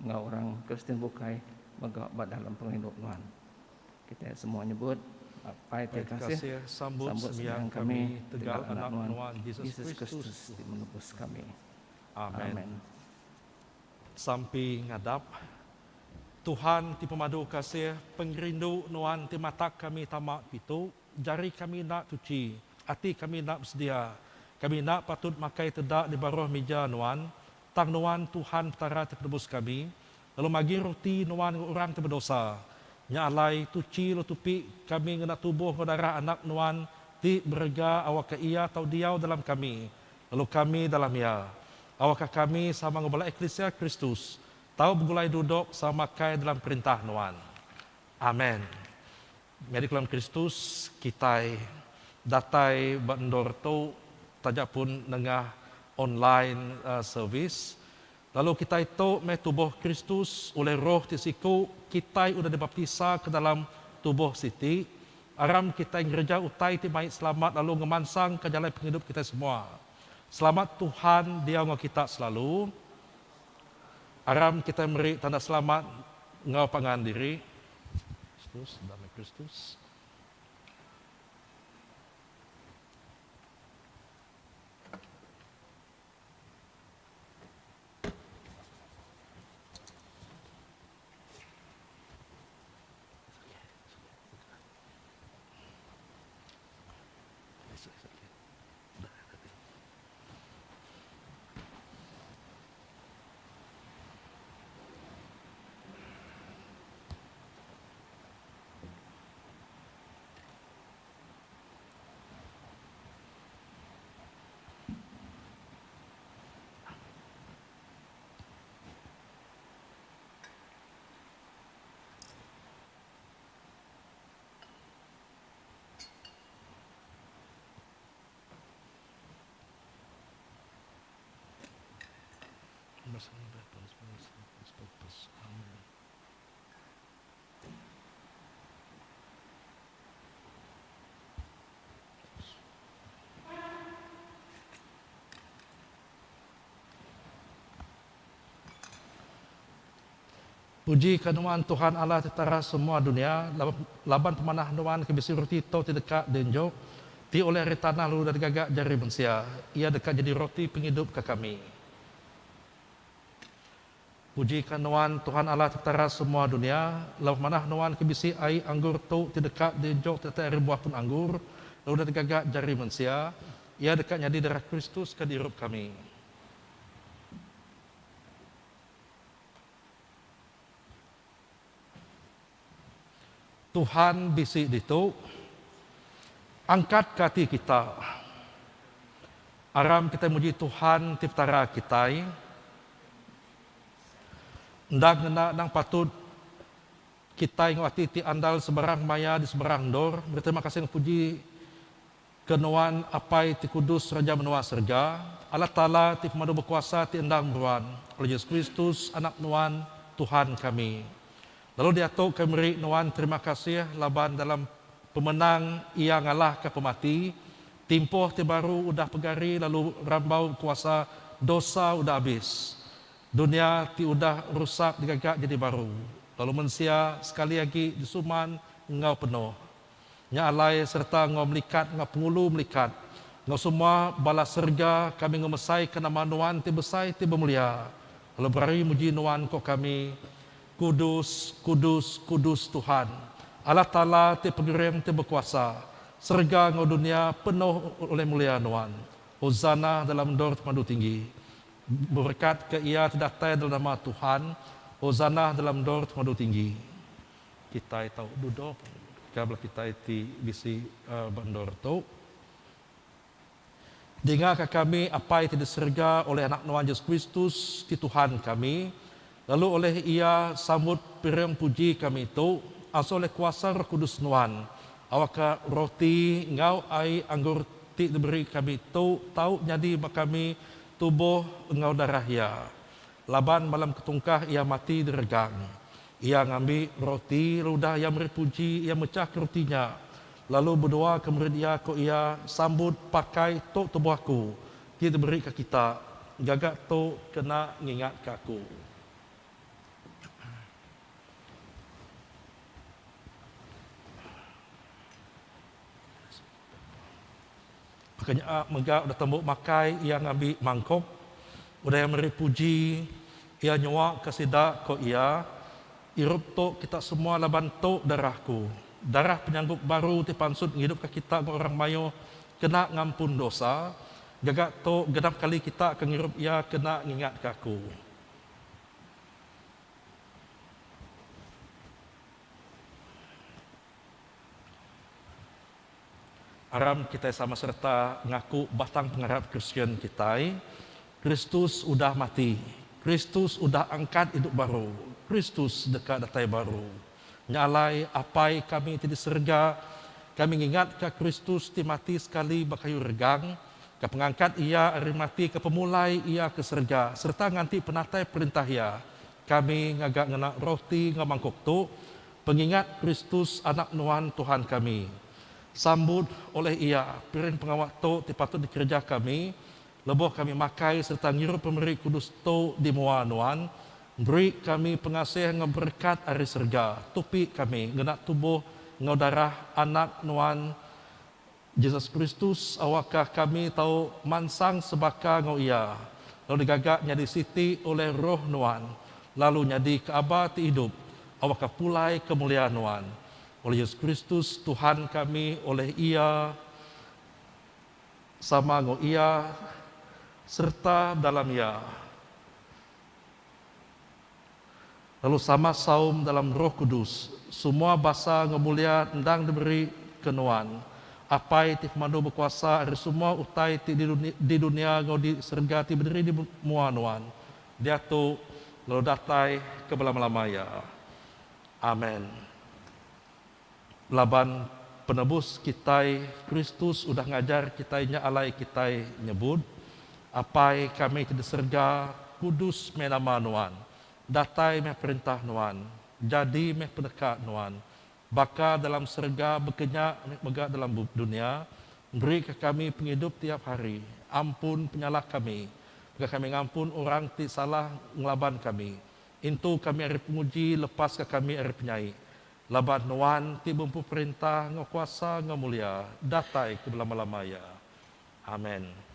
enggau orang Kristian bukai mega ba dalam pengerindu nuan. Kitai semua nyebut, Apai ti kasih, sambut sembiang kami tegal Anak nuan Jesus Kristus ti menebus kami. Amen. Amen. Sampi ngadap Tuhan ti pemadu kasih, pengerindu Nuan ti matak kami tama kitu, jari kami enda tuchi, ati kami enda besedia. Kami enda patut makai teda di baruh mija Nuan, tang Nuan Tuhan Petara ti Penebus kami, lalu magi roti Nuan enggau orang ti bedosa. Nya alai, tuchi lalu tupi kami ngena tubuh enggau darah Anak Nuan ti berega awakka Iya tau diau dalam kami, lalu kami dalam Iya. Awakka kami sama enggau bala eklisia Kristus tau begulai dudok sama makai dalam perintah Nuan. Amen. Nyadi dalam Kristus kitai datai ba endor tu taja pun nengah online service lalu kitai tu meh tubuh Kristus ulih Roh ti siku kitai udah dibaptisa ke dalam tubuh siti aram kitai ngereja utai ti mai selamat lalu ngemansang ka jalai pengidup kitai semua. Selamat Tuhan diau enggau kita selalu. Aram kitai meri tanda selamat. enggau pangan diri. Kristus, damai Kristus. Puji ka nuan Tuhan Allah ti Petara semua dunia, laban pemanah nuan ke bisi roti tu ti deka dienjuk, ti ulih ari tanah lalu udah digaga jari mensia, iya deka nyadi roti pengidup ka kami. Puji ka nuan Tuhan Allah ti Petara semua dunia, laban pemanah nuan ke bisi ai anggur tu ti deka dienjuk ti datai ari buah pun anggur, lalu udah digaga jari mensia, iya deka nyadi darah Kristus ke diirup kami. Tuhan bisi ditu. Angkatka ati kita. Aram kitai muji Tuhan ti Petara kitai. Enda ngena endang patut kitai enggau ati ti andal sebarang maya di sebarang endur. Beterima kasih enggau puji. Ke nuan, Apai ti kudus Raja menua serega, Allah Taala ti pemadu bekuasa ti endang meruan, oleh Jesus Kristus, Anak nuan, Tuhan kami. Lalu diatu kami meri nuan terima kasih laban dalam pemenang Iya ngalahka pemati, timpuh ti baru udah pegari lalu rambau kuasa dosa udah abis. Dunya ti udah rusak digaga jadi baru, lalu mensia sekali agi disuman enggau penuh. Nya alai sereta enggau melikat enggau pengulu melikat, enggau semua bala serega kami ngemesaika nama Nuan ti besai ti bemulia, lalu berari muji Nuan ko kami, Kudus, kudus, kudus Tuhan, Allah Taala ti pengering ti bekuasa, serega enggau dunya penuh oleh mulia Nuan. Hosana dalam endur ti pemadu tinggi. Beberekatka Iya ti datai dalam nama Tuhan, Hosana dalam endur ti pemadu tinggi. Kitai tau dudok ka bala kitai ti bisi ba endur tu. Dinga ka kami Apai ti di serega oleh Anak Nuan Jesus Kristus ti Tuhan kami, lalu oleh Iya sambut piring puji kami tu, asuh oleh kuasa Roh Kudus Nuan, awak ka roti enggau ai anggur ti diberi kami tu tau nyadi ba kami tuboh enggau darah Iya. Laban malam ketungkah Iya mati diregang. Iya ngambi roti, lalu udah iya meri puji, iya mechahka roti nya, lalu bedoa ke murid iya, ku iya, Sambut pakai tu tubuh aku, ti diberika kita. Gaga tu kena ngingatka aku. Baka nya mega udah tembu makai, iya ngambi mangkuk. Udah iya meri puji, iya nyuaka sida, ku iya, Irup tu kita semua laban tu darah aku, darah penyanggup baru ti pansut ngidupka kita enggau orang mayuh kena ngampun dosa. Gaga tu genap kali kita ke ngirup iya kena ngingatka aku. Aram kitai sama sereta ngaku batang pengarap Kristian kitai, Kristus udah mati, Kristus udah angkat idup baru, Kristus deka datai baru. Nya alai, Apai kami ti di serega, kami ngingatka Kristus ti mati sekali ba kayu regang, ke pengangkat Iya ari mati ke pemulai Iya ke serega sereta nganti penatai Perintah Iya, kami ngaga ngena roti enggau mangkuk tu, Pengingat Kristus Anak Nuan Tuhan kami. Sambut oleh Iya piring pengawa tu ti patut dikereja kami lebuh kami makai sereta ngirup pemeri kudus tu di mua Nuan. Beri kami pengasih enggau berekat ari serega. Tupi kami ngena tubuh enggau darah Anak Nuan, Jesus Kristus, awakka kami tau mansang sebaka enggau Iya, lalu digaga nyadi siti ulih Roh Nuan, lalu nyadi ke aba ti idup, awakka pulai ke mulia Nuan. Oleh Jesus Kristus, Tuhan kami, oleh Iya, sama enggau Iya, sereta dalam Iya. Lalu sama saum dalam Roh Kudus, semua basa enggau mulia endang diberi ke Nuan, Apai ti Pemadu Bekuasa ari semua utai ti di dunya enggau di serega ti bediri di mua Nuan, diatu lalu datai ke belama-lama iya. Amen. Laban Penebus kitai, Kristus udah ngajar kitai nya alai kitai nyebut, Apai kami ti di serega, kudus meh nama Nuan. Datai meh perintah Nuan. Jadi meh peneka Nuan. Baka dalam serega baka nya meh mega dalam dunya. Berika kami pengidup tiap hari. Ampun penyalah kami, baka kami ngampun orang ti salah ngelaban kami. Intu kami ari penguji, lepaska kami ari penyai. Laban Nuan ti bempu perintah enggau kuasa enggau mulia datai ke belama-lama iya. Amen.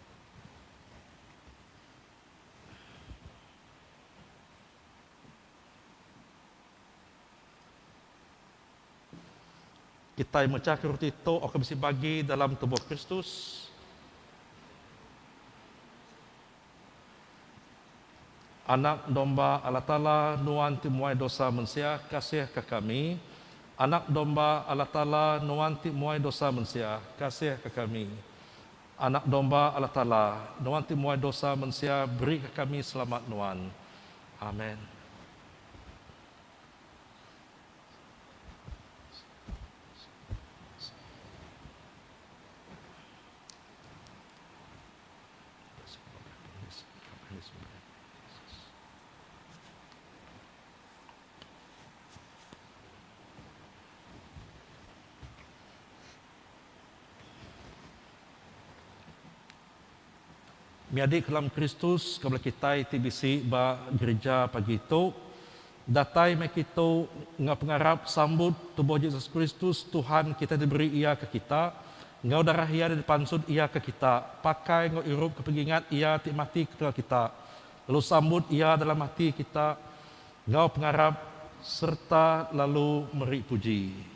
Kitai mechahka roti tu akan bisi bagi dalam tubuh Kristus. Anak Domba Allah Taala, Nuan ti muai dosa mensia, kasihka kami. Anak Domba Allah Taala, Nuan ti muai dosa mensia, kasihka kami. Anak Domba Allah Taala, Nuan ti muai dosa mensia, berika kami selamat Nuan. Amen. Menyadi ke dalam Kristus ke bala kitai ti bisi ba gerija pagi tu, datai meh kitu enggau pengarap sambut tubuh Jesus Kristus Tuhan kitai diberi Iya ke kita, Enggau darah Iya ti dipansut Iya ke kita, pakai enggau irup ke pengingat Iya ti mati ketegal kita, lalu sambut Iya dalam ati kita enggau pengarap sereta lalu meri puji.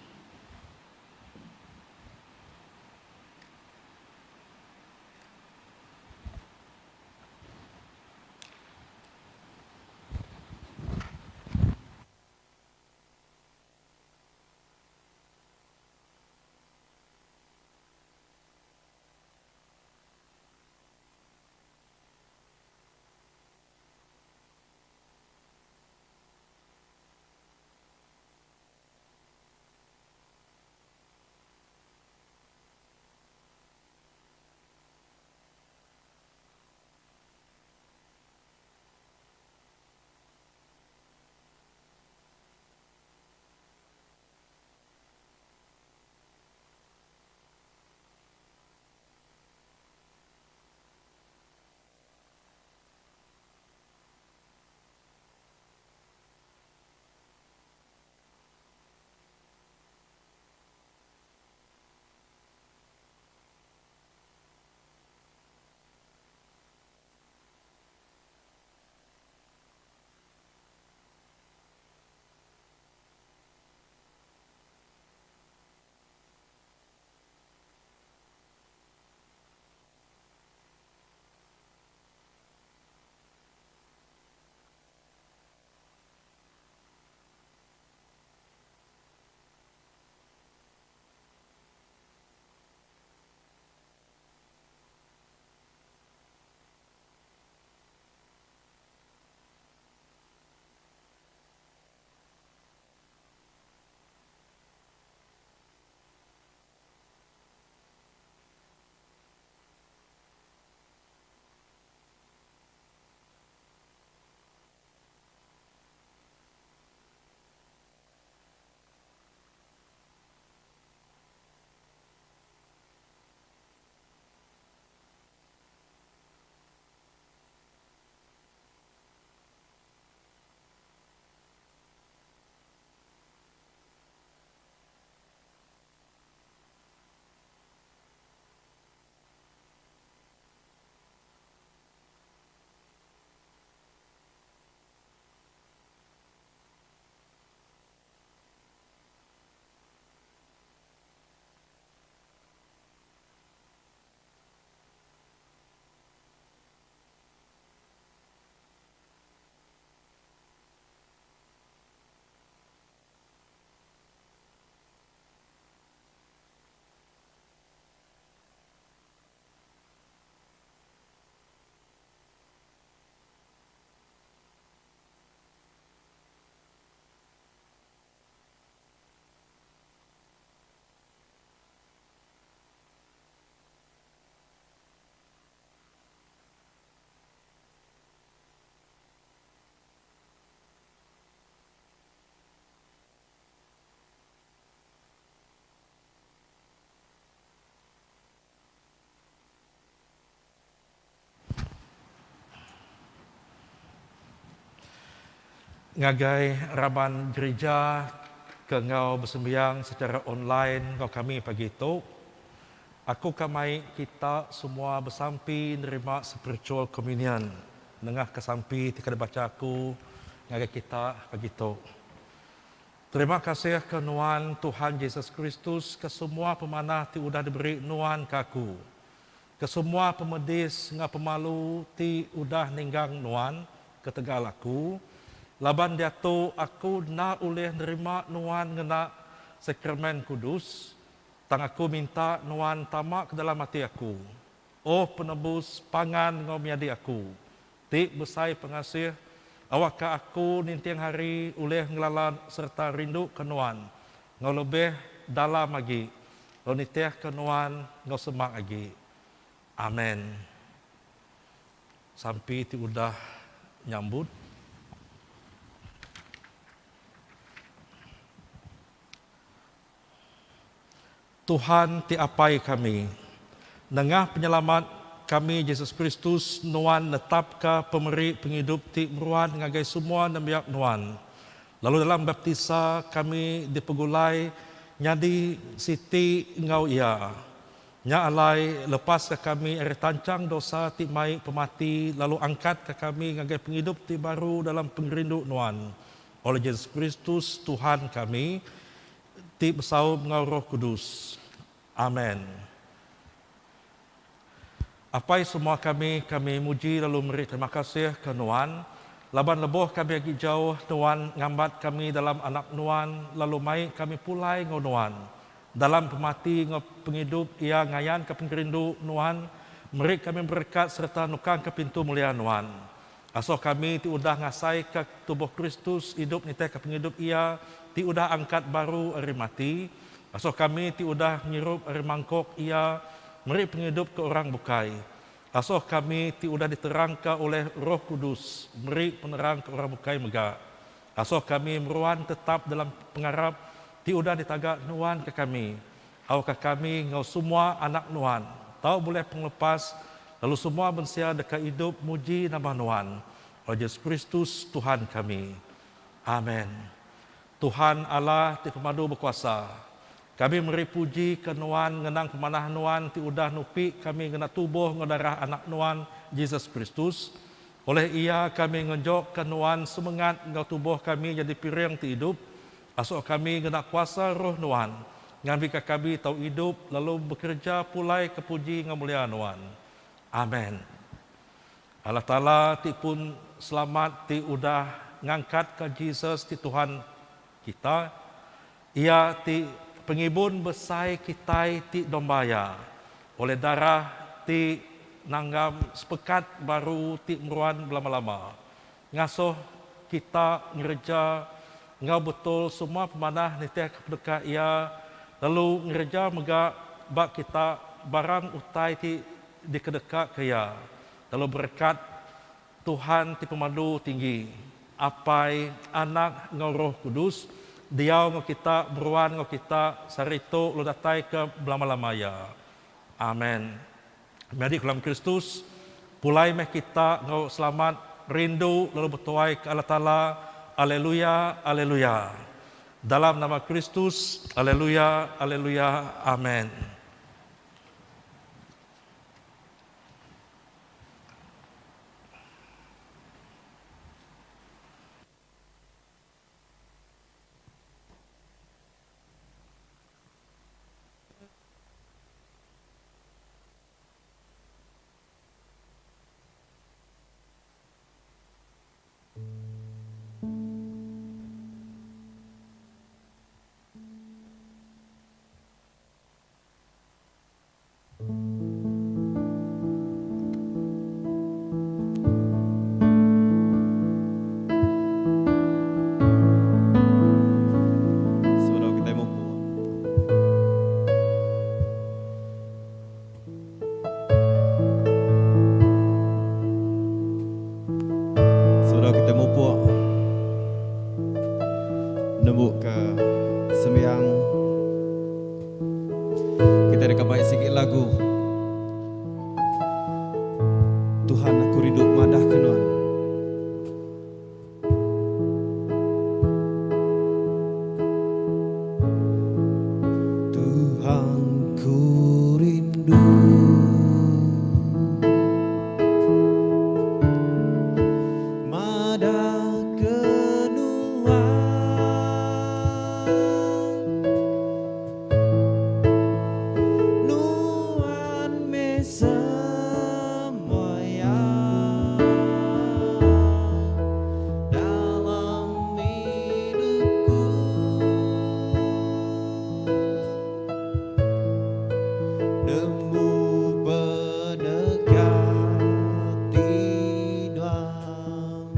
Ngagai raban gerija ke enggau besembiang secara online enggau kami pagi tu, aku ka mai kita semua besampi nerima spiritual communion nengah ke sampi ti ka dibacha aku ngagai kita pagi tu. Terima kasih ke nuan Tuhan Jesus Kristus ke semua pemanah ti udah diberi nuan ke aku. Ke semua pemedis enggau pemalu ti udah ninggang nuan ketegal aku, laban diatu aku enda ulih nerima nuan ngena sakramen kudus, tang aku minta nuan tama ke dalam ati aku. Oh Penebus, pangan enggau menyadi aku, ti besai pengasih, awakka aku ninting hari ulih ngelala sereta rinduka Nuan enggau lebih dalam agi lalu nitihka Nuan enggau semak agi. Amen. Sampi ti udah nyambut. Tuhan ti Apai kami, nengah Penyelamat kami Jesus Kristus Nuan netapka pemeri pengidup ti meruan ngagai semua nembiak Nuan, lalu dalam baptisa kami dipegulai nyadi siti enggau Iya. Nya alai, lepaska kami ari tanchang dosa ti mai pemati lalu angkatka kami ngagai pengidup ti baru dalam pengerindu Nuan. Oleh Jesus Kristus Tuhan kami, ti besaup enggau Roh Kudus. Amen. Apai semua kami, kami muji lalu meri terima kasih ke Nuan, laban lebuh kami agi jauh Nuan ngambat kami dalam Anak Nuan lalu mai kami pulai enggau Nuan. Dalam pemati enggau pengidup Iya ngayanka pengerindu Nuan, meri kami berekat sereta nukangka pintu mulia Nuan. Asuh kami ti udah ngasaika tubuh Kristus idup nitihka pengidup Iya ti udah angkat baru ari mati. Asuh kami ti udah ngirup ari mangkuk Iya meri pengidup ke orang bukai. Asuh kami ti udah diterangka ulih Roh Kudus meri penerang ke orang bukai mega. Asuh kami meruan tetap dalam pengarap ti udah ditaga Nuan ke kami. Awakka kami enggau semua anak Nuan tau bulih pengelepas, lalu semua mensia deka idup muji nama Nuan, O Jesus Kristus, Tuhan kami. Amen. Tuhan Allah ti Pemadu Bekuasa, kami meri puji ke Nuan ngenang pemanah Nuan ti udah nupi kami ngena tubuh enggau darah Anak Nuan, Jesus Kristus. Oleh Iya kami ngenjokka Nuan semengat enggau tubuh kami nyadi piring ti idup, Asuh kami ngena kuasa Roh Nuan, ngambika kami tau idup lalu bekereja pulai ke puji enggau mulia Nuan. Amen. Allah Taala ti pun selamat ti udah ngangkatka Jesus ti Tuhan kita, Iya ti Pengibun Besai kitai ti domba Iya, oleh darah ti nanggam sepekat baru ti meruan belama-lama. Ngasuh kita ngereja enggau betul semua pemanah nitihka peneka Iya, lalu ngereja mega ba kita barang utai ti dikedekaka Iya, lalu berekat Tuhan ti Pemadu Tinggi, Apai, Anak enggau Roh Kudus, diau enggau kita, meruan enggau kita sehari tu lalu datai ke belama-lama iya. Amen. Menyadi ke dalam Kristus, pulai meh kita enggau selamat, rindu lalu betuai ke Allah Taala. Alleluia, alleluia. Dalam nama Kristus, alleluia, alleluia. Amen. Sebedau kitai mupuk. Sebedau kitai mupuk nembuka sembiang Kitai deka mai sigi lagu Tuhan aku rindu madah ke nuan. Tuhan ku rindu. Madah ke nuan. Nuan meh semua iya dalam hidupku. Nemu penegap ti nuan.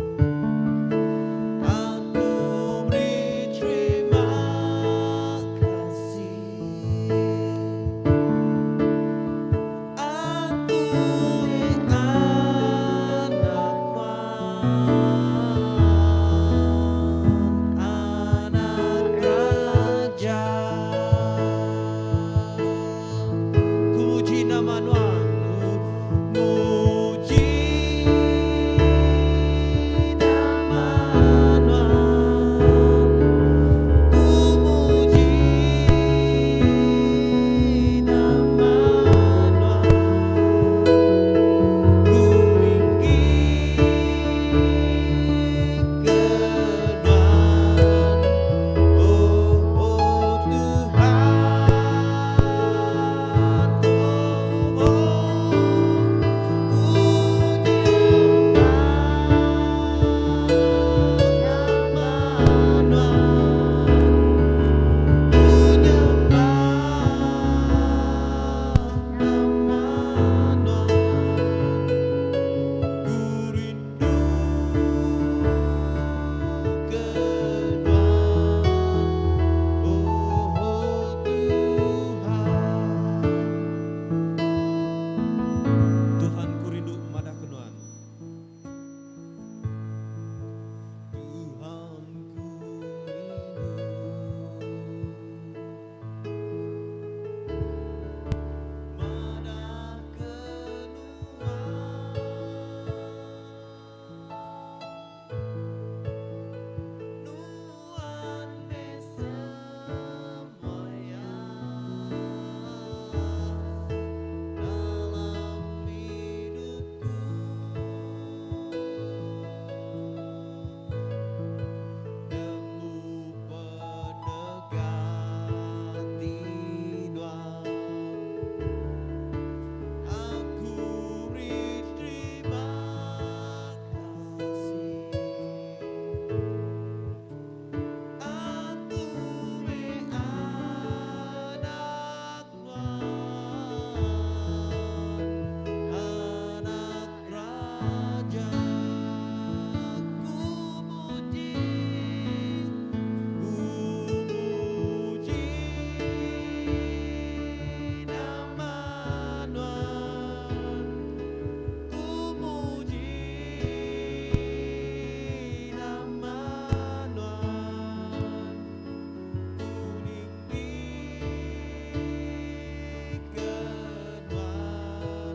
Aku meri terima kasih. Aku meh anak nuan, anak raja. Ku muji nama nuan, ku muji nama nuan, ku muji nama nuan, ku ninggi ke nuan, oh oh Tuhan, oh oh ku nyembah nama nuan, ku nyembah nama nuan, ku rindu ke nuan, oh Tuhan. Tuhan ku rindu madah ke nuan. Tuhan ku rindu madah ke nuan. Nuan meh semua iya dalam hidupku. Nemu penegap ti nuan. Aku beri terima kasih. Aku meh anak nuan, anak raja. Ku muji, ku muji nama nuan, ku muji nama nuan, ku ninggi ke nuan,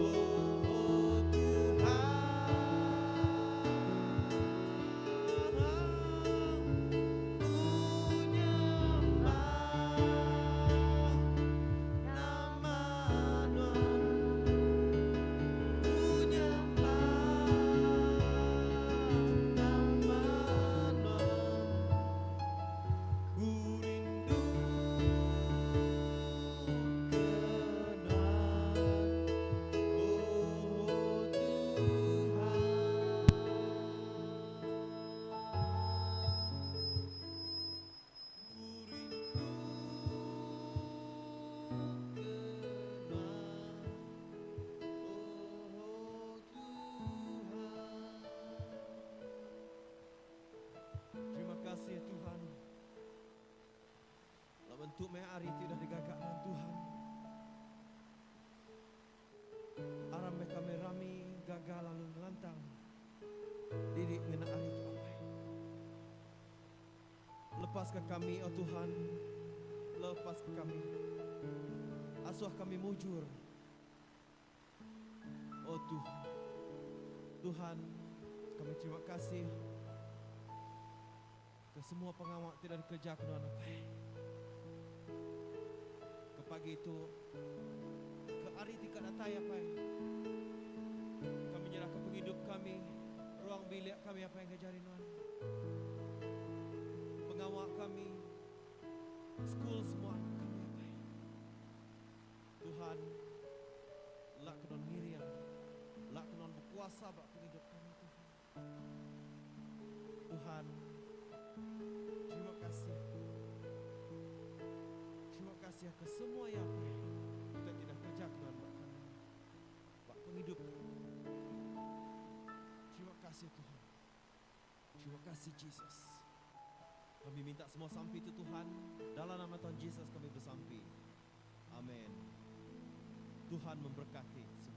oh Tuhan, ku nyembah nama nuan, ku nyembah nama nuan, ku rindu ke nuan, oh Tuhan. Ku rindu ke nuan, oh Tuhan. Terima kasih Tuhan. Laban tu meh hari ti udah digaga nuan Tuhan. Aram meh kami rami gaga lalu ngelantang diri ngena hari tu apai. Lepaska kami oh Tuhan, lepaska kami. Asuh kami mujur. Oh Tuhan. Tuhan, kami terima kasih ke semua pengawa ti udah dikereja ke nuan apai. pagi tu ke hari ti ka datai apai. Kami nyerahka pengidup kami, ruang bilik kami apai ngagai jari nuan. Pengawa kami, school semua anak kami apai. Tuhan, lak ke nuan ngiring, lak ke nuan bekuasa ba pengidup kami Tuhan. Tuhan, terima kasih. Terima kasih ke semua yang apai. Kita tidak kerja ke nuan ba kami. Ba pengidup kami. Terima kasih Tuhan. Terima kasih Jesus. Kami minta semua sampi itu Tuhan. Dalam nama Tuhan Jesus kami bersampi. Amin. Tuhan memberkati semua.